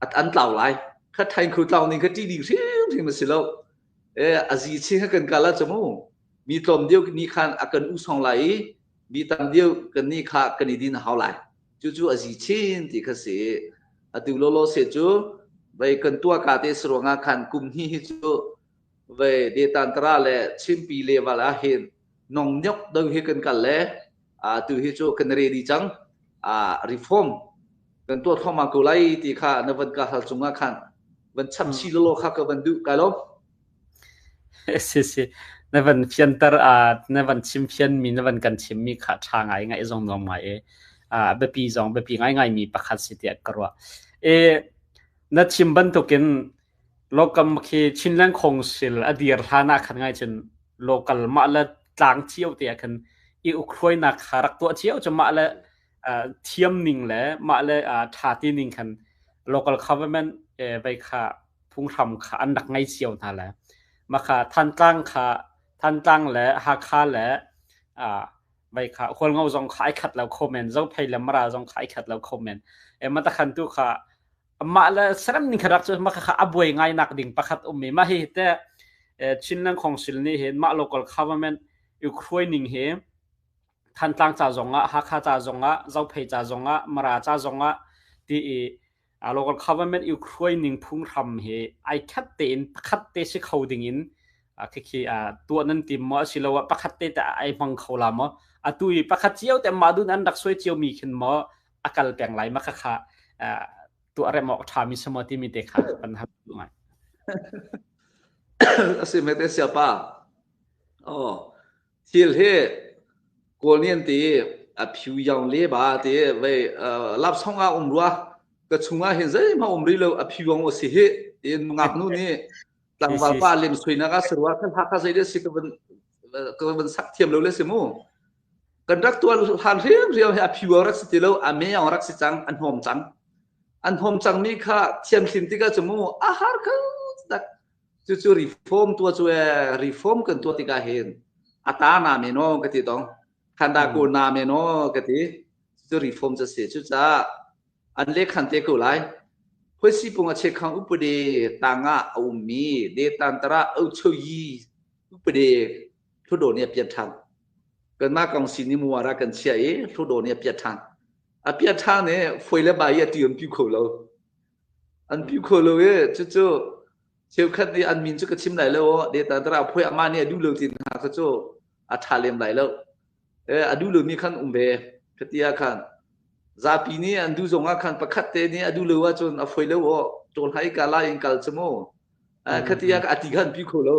an tlau lai. Kha ṭhaingkhung tlau ning kha ṭih ding hrimhrim a si lo. E, a zi chin kha kan kal ah cu mu. Mi tlawm deuh nih khan a kan usong lai i mi tam deuh kan nih kha kan i din a hau lai. Cucu a zi chin ti kha si. Atu lawlaw se cu vei kan tuah ka te saruang ah khan kum hnih hi cu vei detantara le Chimpi level ah hin nong nyok do hi kan kal le tu hi cu kan ready cang. Reform kan tuah thluahmah ko lai ti kha na van ka hal cungah khan van chap chi lolo kha ka van duh kai lo. Si si na van fianter na van chim fian mi na van kan chim mi kha tha ngai ngai zong nuam ngai e biapi zong biapi ngai ngai mi pakhat si tiah ka ruah e na chim bantukin Lokam khi Chinland Council a dir hlan ah khan ngai cun local mah le tlang cio te ah khan i ukhruainak kha rak tuah cio cu mah le thiam ning le mah le ṭha ti ning khan local government vei kha phunghram kha an rak ngei cio hna le mah kha Thantlang kha Thantlang le Hakha le vei kha Hualngo zong kha ai khat lo kho men Zophei le Mara zong kha ai khat lo kho men e matakhan tu kha mah le saram ning kha rak cu mah kha a buai ngai nak ding pakhat um mi mah hi te Chinland Council nih hin mah local government i ning hi Thantlang ca zong ah Hakha ca zong ah Zophei ca zong ah Mara ca zong ah ti i local government i ning phunghram hi ai khat tein pakhat te si kho ding in khikhi tuah nan tim maw asiloah pakhat te te ai hmang kho la maw atu i pakhat cio te mah dun an rak suai cio mi khin maw a kal peng lai ma kha tuah rem awk ṭha mi si maw timi te kha kan hal duh ngai. Asi mete siapa. Oh, thil hi kawl nih an ti a phiu yang le ba ti vei lap song ah um rua ka chungah hin zeihmah um rih lo a phiu ang si hi in ngaknu nih tlangval pa lem suinak ah sarua khan hakha zei de si ka van ka van sak thiam lo le si mu kan rak tuan hlan hrimhrim hi a phiu rak si ti lo a me rak si cang an hnawm cang an hnawm cang mi kha thianhlim tikah cu mu a har kho tak cucu reform tua cu e reform kan tuah tikah hin a ta na me no ka ti tong khanda ko na me no ka ti cu reform cu si cucaah an le khan te ko lai Phuaisi pung a chekhang upade tangah a ummi detantara ochoyi upade hludo nih a piat ṭhan. Kanmah kongsi nih muar ah kan chiah i hludo nih a piat ṭhan. A piat ṭhan i foi le bai i a ti an piu kho lo. An piu kho lo i cucu cheukhat nih an min cu ka chim lai lo deta phoi amah nih a duh lo ti hna kha cu a ṭha lem lai lo. A duh lomi khan um ve. Khati ah khan zapi nih an duh zong ah khan pakhat te nih a duh lo ahcun a foi lo aw ṭawl hai ka la in kal cu mu. Khati ah a ti khan piu kho lo.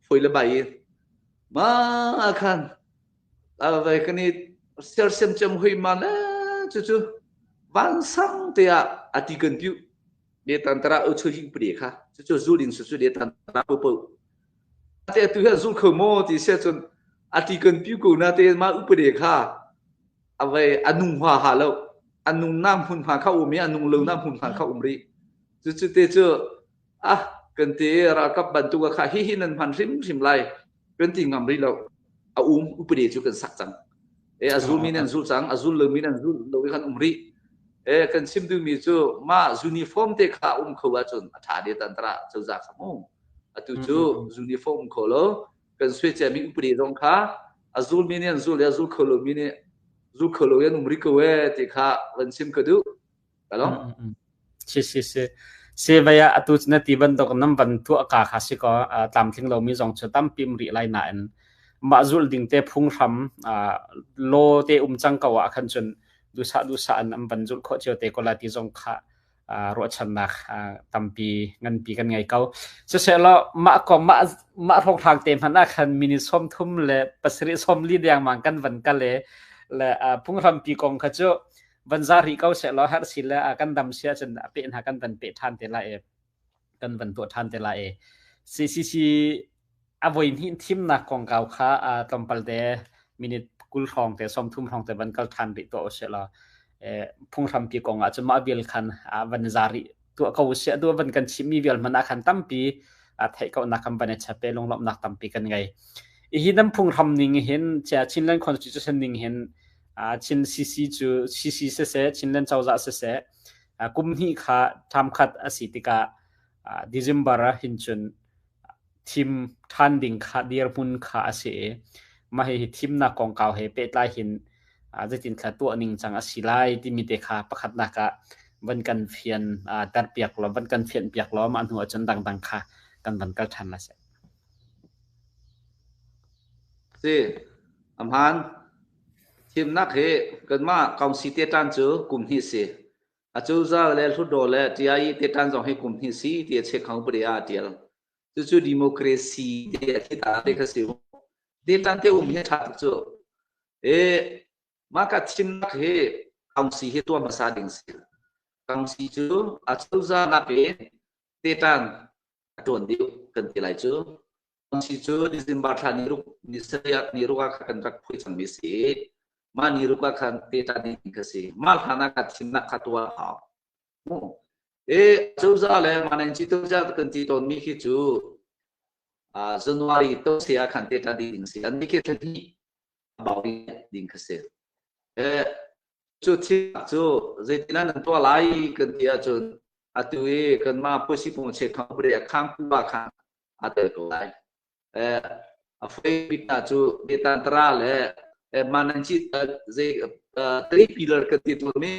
Foi le bai in. Ma khan vai kan i sersiam cem hoi ma le cucu vansang te ah a ti kan piu de tantara u chu hi pri kha cucu zul in su de tantara po po te tu hian zul kho mo ti se chun a ti kan piu ko na te ma upade kha avai anung hwa ha lo anung na hmun hma kha um i anung lo na hmun hma kha um ri cucu te cu ah kan ti ralkap bantuk kha hi hi nan hman hrimhrim lai kan ti ngam rih lo a um upade cu kan sak cang e a zul mi nan zul cang a zul lo mi nan zul lo kan um rih e kan chim duh mi cu ma uniform te kha um kho ahcun a tha de tantra cozah kha mu atu cu uniform kho lo kan sui cia mi upade zong kha a zul mi nih an zul le a zul kho lo mi nih zul kho lo yan um ri ko e ti kha van chim ka duh Alo? Si si si. Si vai ah atu na ti bantuk nam van tuah ka kha si ko tlamtling lomi zong cu tampi um rih lai nain mah zulh ding te phunghram law te um cang ko ah khan cun Duhsah duhsah in an van zulh khawh cio te ko lai ti zong kha ruahchannak tampi nganpi kan ngei ko. Siselaw mah kong mah mah hrawnghrang te hmanh ah khan minute 37 40 dengmang kan van kal i le phunghrampi kong kha cu van za rih ko sehlaw herh si le kan dam si ahcun a peh hna kan van peh ṭhan te lai i kan van tuah ṭhan te lai i CCC a voi hnih thimnak kongkau kha tlawmpal te minute 20 hrawng te 30 hrawng te van kal ṭhan rih tuah usih law phunghrampi kong ah cun mah vial khan van za rih tuah ko usih. Atu van kan chimmi vial hmanh ah khan tampi theih kaunak kan van i chap i lunglawmhnak tampi kan ngei. Hi nan phunghram ning hin Chinland Constitution ning hin Chin CC cu CC siseh Chinland cozah siseh kum hnih kha term khat a si tikah December ah hin cun thim ṭhan ding kha dirhmun kha a si i mah hihi thimnak kongkau he pehtlai hin zeitinthla tuah ning cang a si lai timi te kha pakhatnak ah van kan fian terpiak law van kan fianhpiak law mah hnu ahcun dangdang kha kan van kal ṭhan lai seh. Si, a hmaan. Thimnak hi kanmah council te ṭan cu kum hnih si. Acozah le Hlutdaw le TIE te ṭan zong hi kum hnih si ti a chekhang upadi ah a ṭial. Cucu democracy te a thi ta te kha si. Te ṭan te um hi a ṭha tuk cu. E, mah ka thimnak hi council hi tuah hmasa ding si. Council cu acozah nakin te ṭan a ṭuan deuh kan ti lai cu. Council cu December thla ni ruk ni sarih ni ruk ah khan kan rak phui cangmi si. Mah ni ruk ah khan te ṭan ding kha si. Mah hlan ah kha thimnak kha tuah a hau. Mu. E cozah le manenci cozah kan ti tawnmi khi cu January to se ah khan te ṭan ding si. An ni khi thla hnih a bau ding kha si. E cu thil cu zeitin nan tuah lai kan ti ahcun atu i kanmah pusi pung che khang bre khang pu ah khan aa tel ko lai. A foi bik hna cu Betantara le Mananchi zei three pillar kan ti tawnmi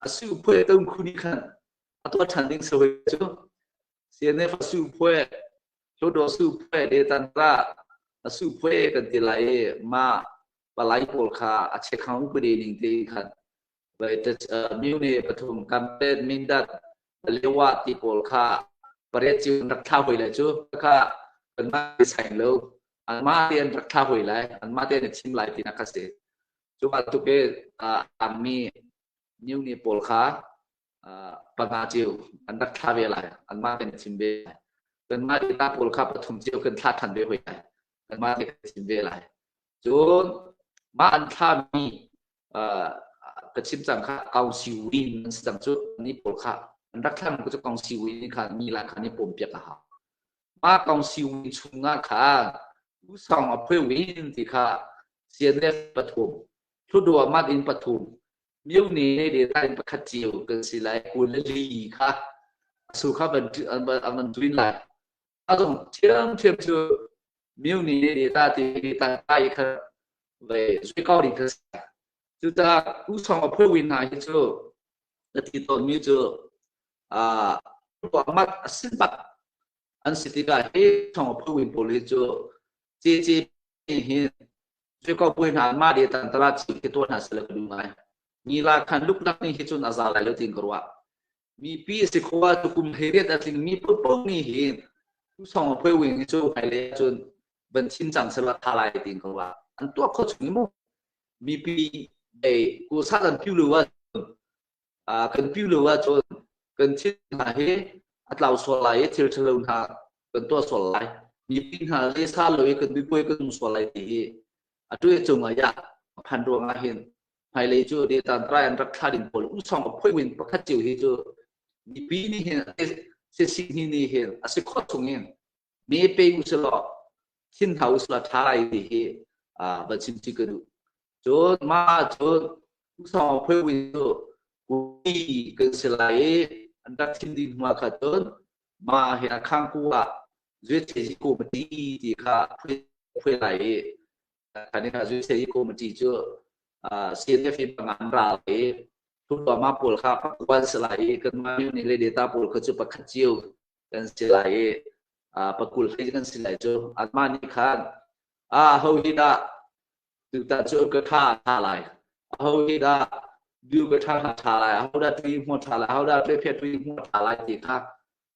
a su phuai tung khu nih khan a tuah ṭhan ding si hoi cu CNF a su phuai Hluttaw su phuai Betantara a su phuai kan ti lai i mah palai pawl kha a chekhang upadi ning te khan Myone pathum Kanpet Mindat Lewa ti pawl kha pariat cio an rak thla hoi lai cu kha kanmah te saing lo anmah te an rak thla hoi lai anmah te an i thim lai tinak kha si cu bantuk i a tangmi myone pawl kha panga cio an rak thla ve lai anmah te an i thim ve lai kanmah data pawl kha pathum cio kan thla ṭhan ve hoi lai kanmah te kan thim ve lai Cun mah an thlami ka chim cang kha council win an si cang cu ni pawl kha an rak thlam cu council win kha mi la kha ni pom piak a hau. Mah council win chungah khan usang a phwe win ti kha CNF pathum Hludua mat in pathum Myo ni ne data in pakhat cio kan si lai kul le li kha asu kha van an tuin lai a zong thiam thiam cu Myo ni ne data ti ta ta i kha ve zui ko ding kha cucaah usong a phwe win hna hi cu ka ti tawnmi cu a mat a sin bak an si tikah hi thong a phwe win pawl hi cu CC hin zui ko puai hna mah de tan tara chi khi tuah hna sila ka duh ngai ni la khan luklak ning hi cun a za lai lo tin ka ruah mipi si khua cu kum hleiriat a tling mi popo nih hin tusong a phwe wing hi cu hmailei ahcun van thin cang sela tha lai tin ka ruah an tuah kho chung mu mipi ei ku sa kan piu lu ah kan piu lu ahcun kan thin hna hi a tlau sual lai i thil ṭhalo hna kan tuah sual lai mipi hna le sa lo i kan mipuai kan um sual lai ti hi atu cung ah ya phan ruang ah hin hmailei cu data dry an rak thla ding pawl usong a phoi win pakhat cio hi cu mipi nih hin sisi hi nih hin a si khawh chung in me pe uselaw thin hna uselaw tha lai ti hi van chim chi ka duh cun ma cun usong a phoi win cu kui kan si lai i an rak thin ding hma kha cun ma hi a khang ku ah zuet che ji ko mati ti kha phoi phoi lai i Kan i Zuisei committee cu CNF in pangan ral i Thutama pawl kha pakuan si lai i kanmah nih le data pawl kha cu pakhat cio kan si lai i pakul hlei kan si lai cu anmah nih khan a ho hi dah tutan cu ka tha tha lai a ho hi dah. Biu ka ṭha hna ṭha lai, ahodah tui hmuh ṭha lai, ahodah ṭephe tui hmuh ṭha lai ti kha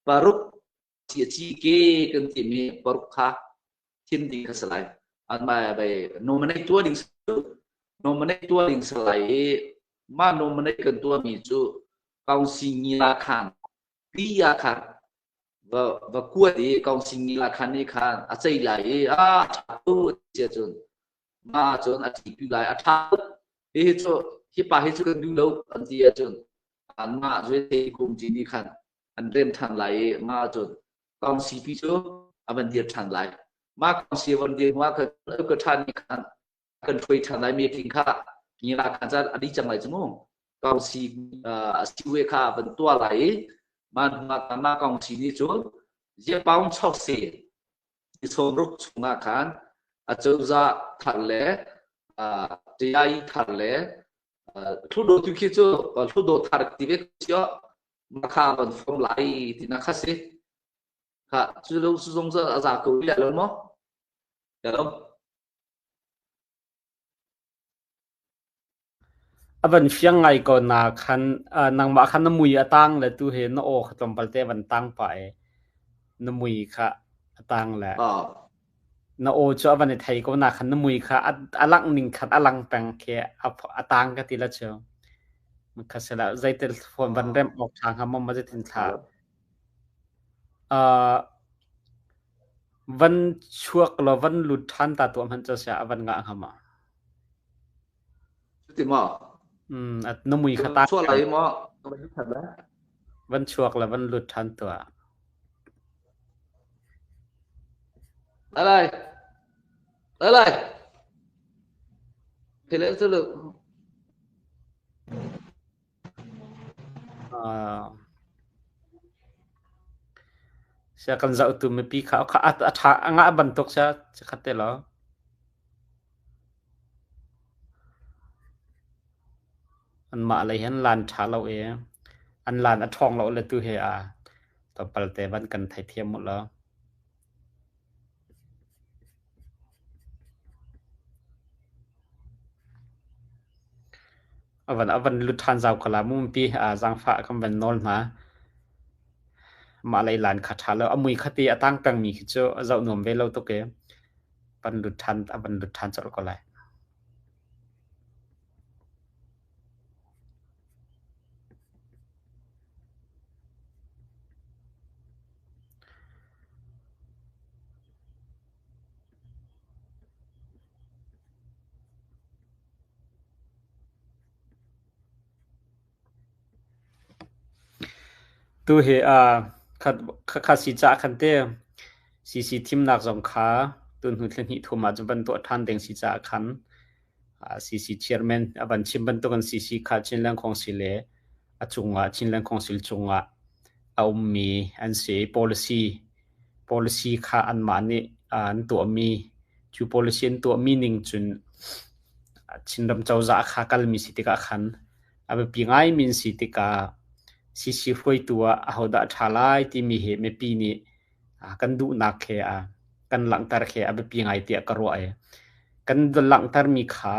paruk ci ke kan timi paruk kha thim ding kha si lai. Anmah bai nominate tuah ding nominate tuah ding si lai i mah nominate kan tuahmi cu council ngila khan pi ah khan va va kuat i council ngila khan nih khan a cei lai i a ṭha tu tia cun mah cun a ṭipi lai a ṭha hi cu hi pa hi cu kan duh lo an ti ahcun anmah zuai kum ti nih khan an rem ṭhan lai i mah cun council pi cu a van dir ṭhan lai mah council van dir hnu ah khan ka ṭhan nih khan kan hruai ṭhan lai meeting kha ngila khan caan a dih cang lai cu mu council siwe kha van tuah lai i mah hnu ah mah council nih cun ziapaung chok se ni sawmruk chungah khan acozah thar le TI thar le hludo tu khi cu hludo thar ti ve sio makha van form lai tina kha si kha cu lo su zong a za ko ya lo mo ya lo. A van fiang ngai ko na khan nangmah khan na mui a tang le tu he na aw kha tlawmpal te van tang pah i na mui kha a tang le na aw cu a van i thei ko na khan na mui kha a langh ning khan a lang peng khi a tang ka ti la cu kha sila zeitel phone van remh awk ṭha hnga maw ma zeitin thla van chuak law van lut ṭhan ta tuah hmanh cu sia a van ngah hnga ma? Cuti maw? Na mui kha ta Chuah lai maw? Van chuak la van lut ṭhan tuah. Lai lai. Lai lai. Thế lẽ lực. Sia kan zohtu mipi kha a ṭha a ngah bantuk sia khat te law. Anmah lei hin lan ṭha lo i an lan a ṭhawng lo le tu he a tlawmpal te van kan theithiam u law. A van lut ṭhan zau ko la mu mipi zaangfah kan van nawl hna. Mah lei lan kha ṭha lo. A mui kha ti a tang pengmi khi cu a zoh nuam ve lo tuk i van lut ṭhan a van lut ṭhan colh ko lai. Tu hi khakha si caah khan te CC thimnak zong kha tunhnu thla hnih thum ah cun van tuah ṭhan ding si caah khan CC chairman a van chim bantukin CC kha Chinland Council le a cungah Chinland Council cungah a ummi an si. Policy policy kha anmah nih an tuahmi cu policy an tuahmi ning cun Chinram cozah kha kalmi si tikah khan a biapi ngaimi an si tikah CC hruaitu ah ahodah a ṭha lai timi hi mipi nih kan duhnak he kan langhter khi a biapi ngai tiah ka ruah i kan langhtermi kha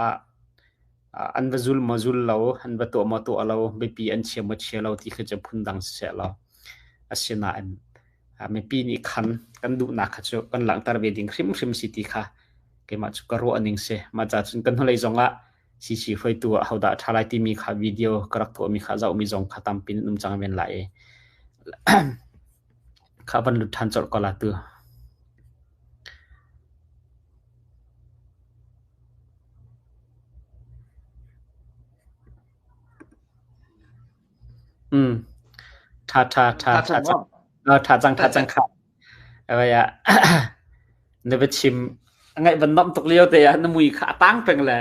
an va zul maw zul lo, an va tuah maw tuah lo, biapi an chia maw chia lo ti khi cu phundang siseh law asinain mipi nih khan kan duhnak kha cu kan langhter ve ding hrimhrim si ti kha keimah cu ka ruah ning si. Mah ca cun kan hnulei zong ah CC hruaitu ah hodah a ṭha lai timi kha video ka rak tuahmi kha zohmi zong kha tampi in um cang men lai i kha van lut ṭhan colh ko la tu. Ṭha ṭha ṭha ṭha cang. Ṭha cang ṭha cang kha. Awai ah na va chim ngaih van nomh tuk lio te ah na mui kha a tang peng le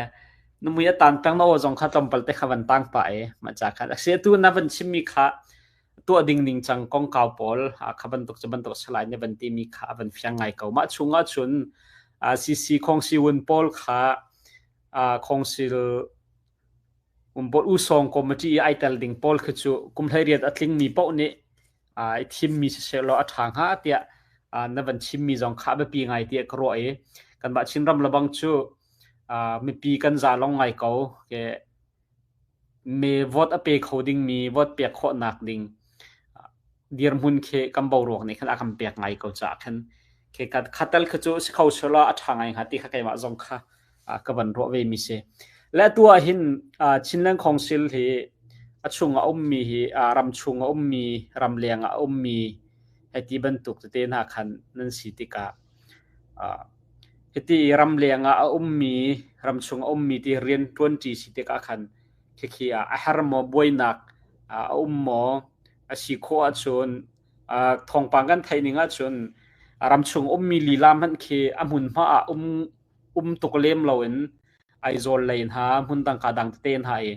na mui a tan peng na aw zong kha tlawmpal te kha van tang pah i mah ca khan a si atu na van chimmi kha tuah ding ning cang kongkau pawl kha bantuk cu bantuk salai na van timi kha a van fiang ngai ko mah chungah cun CC Khongsi Wun pawl kha Khongsil um pawl usawng committee i ai tel ding pawl khi cu kum 18 a tlingmi paoh nih i thimmi siseh law a ṭha hnga tiah na van chimmi zong kha a biapi ngai tiah ka ruah i kanmah Chinram lebang cu mipi kan za long ngai ko. Me vote a pe kho dingmi vote pek khawhnak ding dirhmun khi kan boruak nih khan a kan pek ngai ko caah khan khi khatal kha cu si kho selaw a ṭha ngai hnga ti kha keimah zong kha ka van ruah ve mi si. Le atu ah hin Chinland Council hi a chung a ummi hi ram chung a ummi ramleng ah a ummi hei ti bantuk tete hna khan nan si tikah hiti ramleng ah a ummi ramchung a ummi ti rian ṭuanṭi si tikah khan khikhi ah a har maw buainak a um maw a si khawh ahcun thawngpang kan theih ning ahcun ramchung ummi lila hmanh khi a hmunhma ah um um tuk lem loin Aizawl lei hna hmundang ka dang tete hna i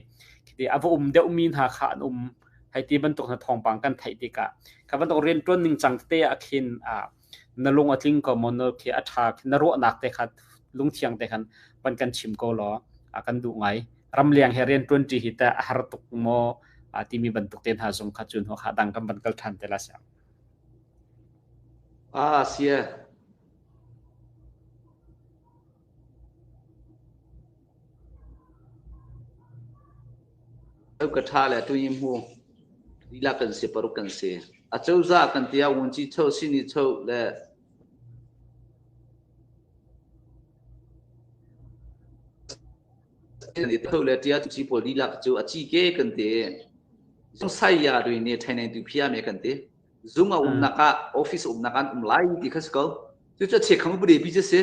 khiti a va um deuhmi hna kha an um hei ti bantuk hna thawngpang kan theih tikah kha bantuk rianṭuan ning cang tete ah khin na lung a tling ko maw na khi a ṭha na ruahnak te kha lungthiang te khan van kan chim ko law a kan duh ngai ramleng he rian ṭuanṭi hi teh a har tuk maw timi bantuk te hna zong kha cun ho kha dang kan van kal ṭhan te la siang. Ah sia. Ka ṭha le tu hi mu lila kan si paruk kan si. A cozah kan ti ah wunci cho sini cho le tho le tia chi pawl lila cu a chi ke kan ti. Zung sai ya rui ne ṭhai nai tu phia me kan ti. Zung a umnak ah office umnak an um lai ti kha si ko. Cu cu a che khang upade pi cu si.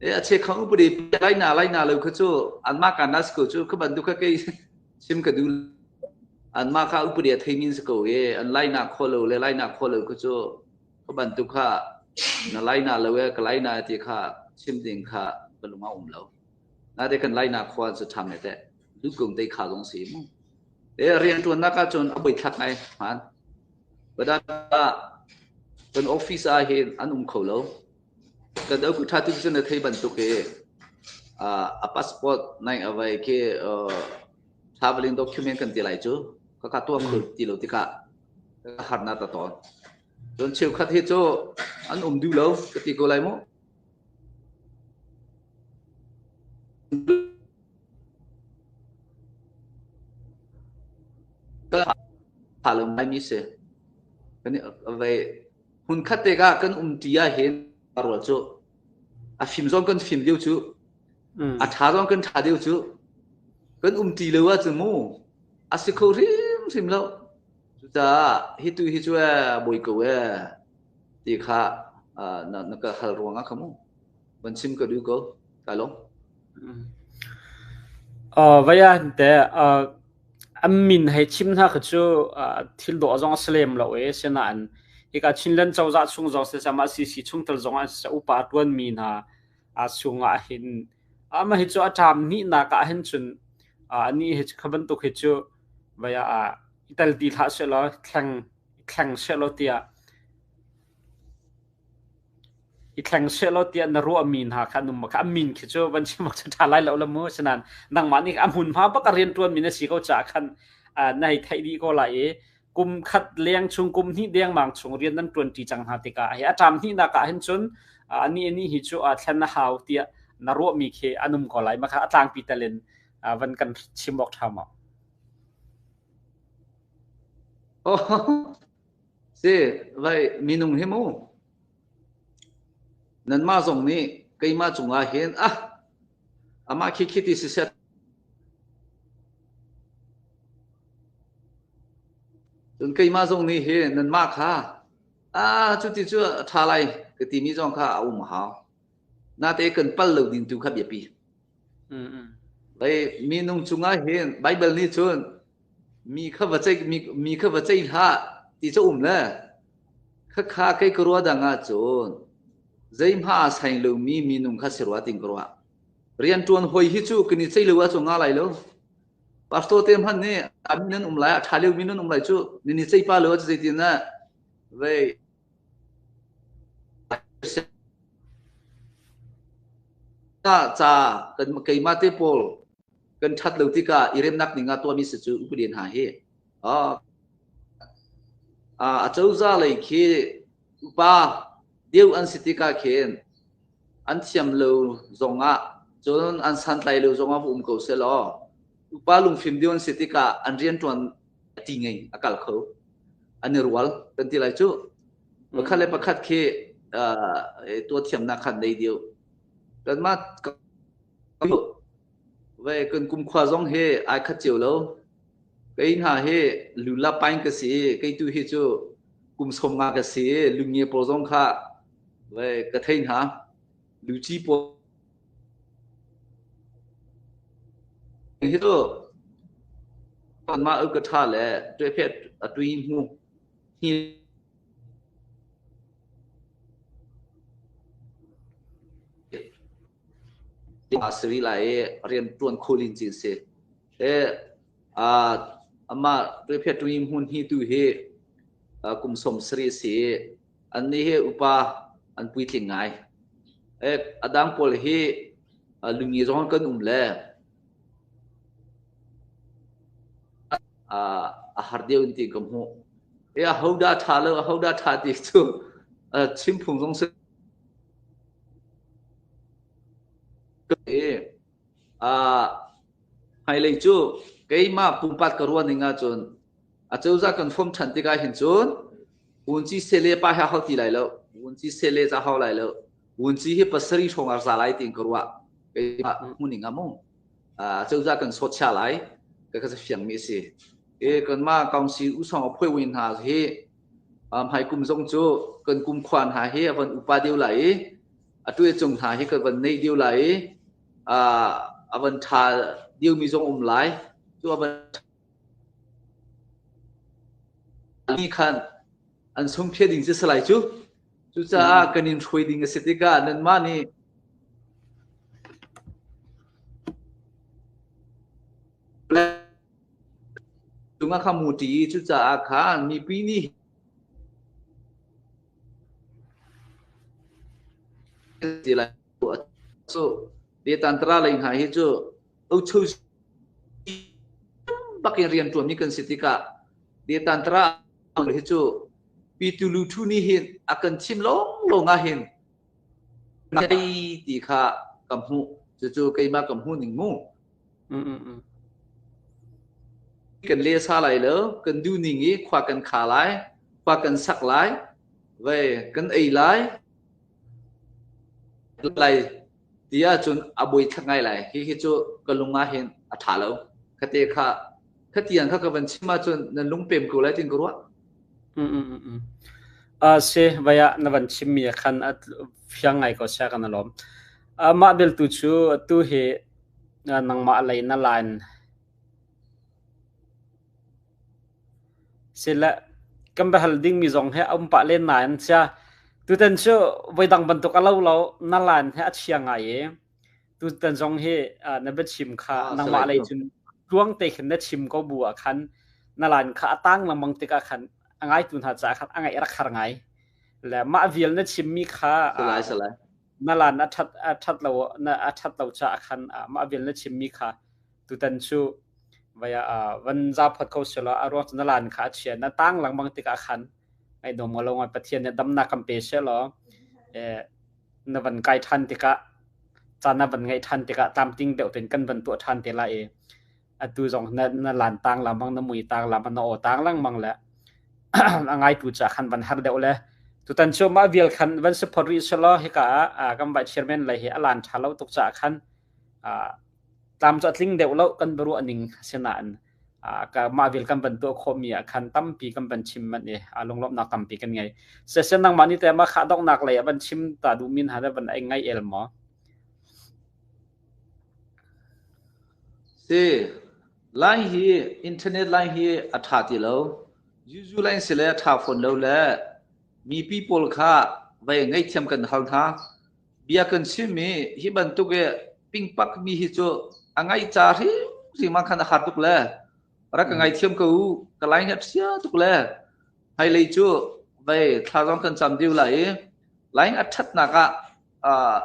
E a che khang upade pi lai na lai na lo kha cu anmah ka nas ko cu kha bantuk kha kei chim ka duh. Anmah kha upade a thei min si ko e an lai na kho lo le lai na kho lo kha cu kha bantuk kha na lai na lo e ka lai na ti kha chim ding kha ka lung a um lo. Na te kan lai na khua cu tham ne te lu kung te kha zong si mu. E rian tuannak ah cun a boi thlak ngai hman. Badan kan office ah hin an um kho lo. Kan au tha tu cu na thei bantuk hi a passport nai avai khi traveling document kan ti lai cu ka ka tuah kho ti lo tikah ka harnak ta tawn. Cun cheukhat hi cu an um duh lo ka ti ko lai mu. Tha lo ngaimi si. Kan vei hmunkhat te ka kan um ṭi ah hin rual cu a fim zong kan fim deuh cu a ṭha zong kan ṭha deuh cu kan um ṭi lo ahcun mu a si kho hrimhrim lo. Cucaah hi tu hi cu ee bawi ko ee ti kha na na ka hal ruangah kha mu van chim ka duh ko. Kai lawm. Vai ah te an min hei chim hna kha cu thil dawh zong a si lem lo i asinain hika Chinland cozah chung zong siseh mah CC chungtel zong ah siseh upa a ṭuanmi hna chungah hin amah hi cu a ṭam hnihnak ah hin cun anih hi kha bantuk hi cu vai ah i tel ti hlah sehlaw thleng thleng sehlaw tiah I thleng sehlaw tiah na ruahmi hna kha an um kha an min khi cu van chim awk cu ṭha lai lo la mu. Asinain nangmah nih a hmunhma bak a rianṭuanmi na si ko caah khan na hei theih dih ko lai i kum khat leng chung kum hnih dengmang chung rian nan ṭuanṭi cang hna tikah hi a ṭam hnihnak ah hin cun anih anih hi cu thlen a hau tiah na ruahmi khi an um ko lai. Mah kha a tlangpi tel in van kan chim awk ṭha maw? Oh, Si, vai minung hi mu. Nanmah zong nih keimah cungah hin ah amah khi khi ti siseh cun keimah zong nih hi nanmah kha ah cuti cu a ṭha lai ka timi zong kha a um a hau. Nate kan pal lo ding tu kha biapi. Vai minung cungah hin Bible nih cun Mi kha va ceih mi, mi kha va ceih hlah ti cu um le khakha kei ka ruah dang ahcun zeihmah a saing lomi minung kha si rua ting ka ruah. Rianṭuan hoi hi cu kan i ceih lo ahcun nga lai lo. Pastor te hmanh nih a min an um lai a ṭha lio min an um lai cu nan i ceih pa lo ahcun zeitin ah vei ca kan keimah te pawl kan ṭhat lo tikah i remnak ding ah tuahmi si cu upadi hna hi a cozah lei khi upa deuh an si tikah khin an thiam lo zongah cun an santlai lo zongah um ko seh law. Upa lungfim deuh an si tikah an rianṭuan a ti ngei a kal kho. An i rual kan ti lai cu. Pakhat le pakhat khi tuah thiamnak khan nei deuh. Kanmah ve kan kumkhua zong hi ai khat cio lo. Kei hna hi lula pain ka si i kei tu hi cu kum 50 ka si i lungnge pawl zong kha ve ka thei hna. Luci pawl hi cu kanmah u ka ṭha le ṭuephet a tui hmu hi a si rih lai i rian ṭuan kho lincin si. E amah ṭuephet tui hmun hi tu hi kum 70 si i annih hi upa an puitling ngai. E a dang pawl hi lungi zong kan um le a har deuh in ti ka hmuh. E ahodah ṭha lo ahodah ṭha ti cu chim phung zong si e hmailei cu keimah pumpak ka ruah ning ahcun acozah kan form ṭhan tikah hin cun vunci sele pa hi a hau ti lai lo vunci sele ca hau lai lo vunci hi pasarih hrawng a za lai tiin ka ruah keimah hmuning ah mu acozah kan sawt chia lai ka ka fiang mi si e kanmah council usong a phoi win hna hi hmai kum zong cu kan kum khua hna hi a van upa deuh lai i a tuai cung hna hi kan van nei deuh lai i a van ṭha deuhmi zong um lai cu a van mi khan an sungphia ding si salai cu cucaah kan in hruai ding a si tikah nanmah nih cungah kha muṭi i cucaah khan mipi nih ti lai cu Detantra lei hna hi cu ocho bak in rian ṭuanmi kan si tikah Detantra hi cu Pitu Luthu nih hin a kan chim lawnglawng ah hin ti kha ka hmuh cucu keimah ka hmuh ning mu Kan le sa lai lo, kan duh ning i khua kan kha lai, khua kan sak lai, vei kan ei lai, lai ti ahcun a buai thlak ngai lai. Hi hi cu ka lung ah hin a ṭha lo. Khate kha khatiang kha ka van chim ahcun nan lung pem ko lai tin ka ruah. Si vai ah na van chimmi ah khan a fiang ngai ko sia kan alawm. Mah beltu cu tu hi nangmah lei na line Sile kan biahal dingmi zong hi a um pah len nain sia tutan cu voidang bantuk a lo lo na line hi a chia ngai i tutan zong hi na biachim kha nangmah lei cun tluang te khin na chim ko bu ah khan na line kha a tang lengmang tikah khan a ngaitu hna caah khan a ngaih rak har ngai. Le mah vial na chimmi kha Salai salai. Na lan a ṭhat a ṭhat lo na a ṭhat lo caah khan mah vial na chimmi kha tutan cu vai ah van za phot kho selaw a ruang cu na lan kha a chia na tang lengmang tikah khan ngaihdawm lo ngai Pathian nih damnak kan pe selaw eh na van kai ṭhan tikah caan na van ngeih ṭhan tikah tlamtling deuh tein kan van tuah ṭhan te lai i atu zong na na lan tang lengmang na mui tang lengmang na aw tang lengmang le a ngaitu ca khan van har deuh le tutan cu mah vial khan van support rih selaw hika ah kan vice chairman lei hi a lan ṭha lo tuk caah khan tlam cu a tling deuh lo kan biaruah ning asinain ka mah vial kan van tuah khawhmi ah khan tampi kan van chim manh i lunglawmhnak tampi kan ngei. Sesen nangmah nih teh mah kha donghnak lei ah van chim ta duhmi hna le van ngai el maw? Si, line hi internet line hi a ṭha ti lo. Zuzu line si le a ṭha fawn lo le mipi pawl kha vei ngaihthiam kan hal hna. Bia kan chim i hi bantuk i pingpak mi hi cu a ngaih ca hrimhrim ah khan a har tuk le rak ka ngaithiam ko u ka line hi a ṭhia tuk le hmailei cu vei thla zong kan cam deuh lai i line a ṭhatnak ah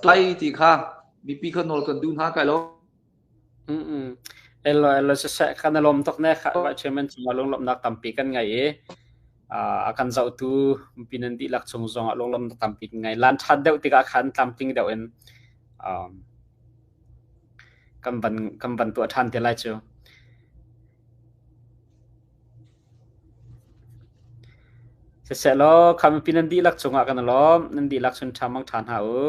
lai ti kha mipi kha nawl kan duh hna kai lo. Elo elo siseh kan i lawm tuk ne kha chairman cungah lunglawmhnak tampi kan ngei i a kan zohtu mipi nan dihlak chung zongah lunglawmhnak tampi kan ngei. Lan ṭhat deuh tikah khan tlamtling deuh in. Kan van kan van tuah ṭhan te lai cu. Siseh law, kha mipi nan dihlak cungah kan i lawm. Nan dihlak chun ṭha mang ṭha hna u.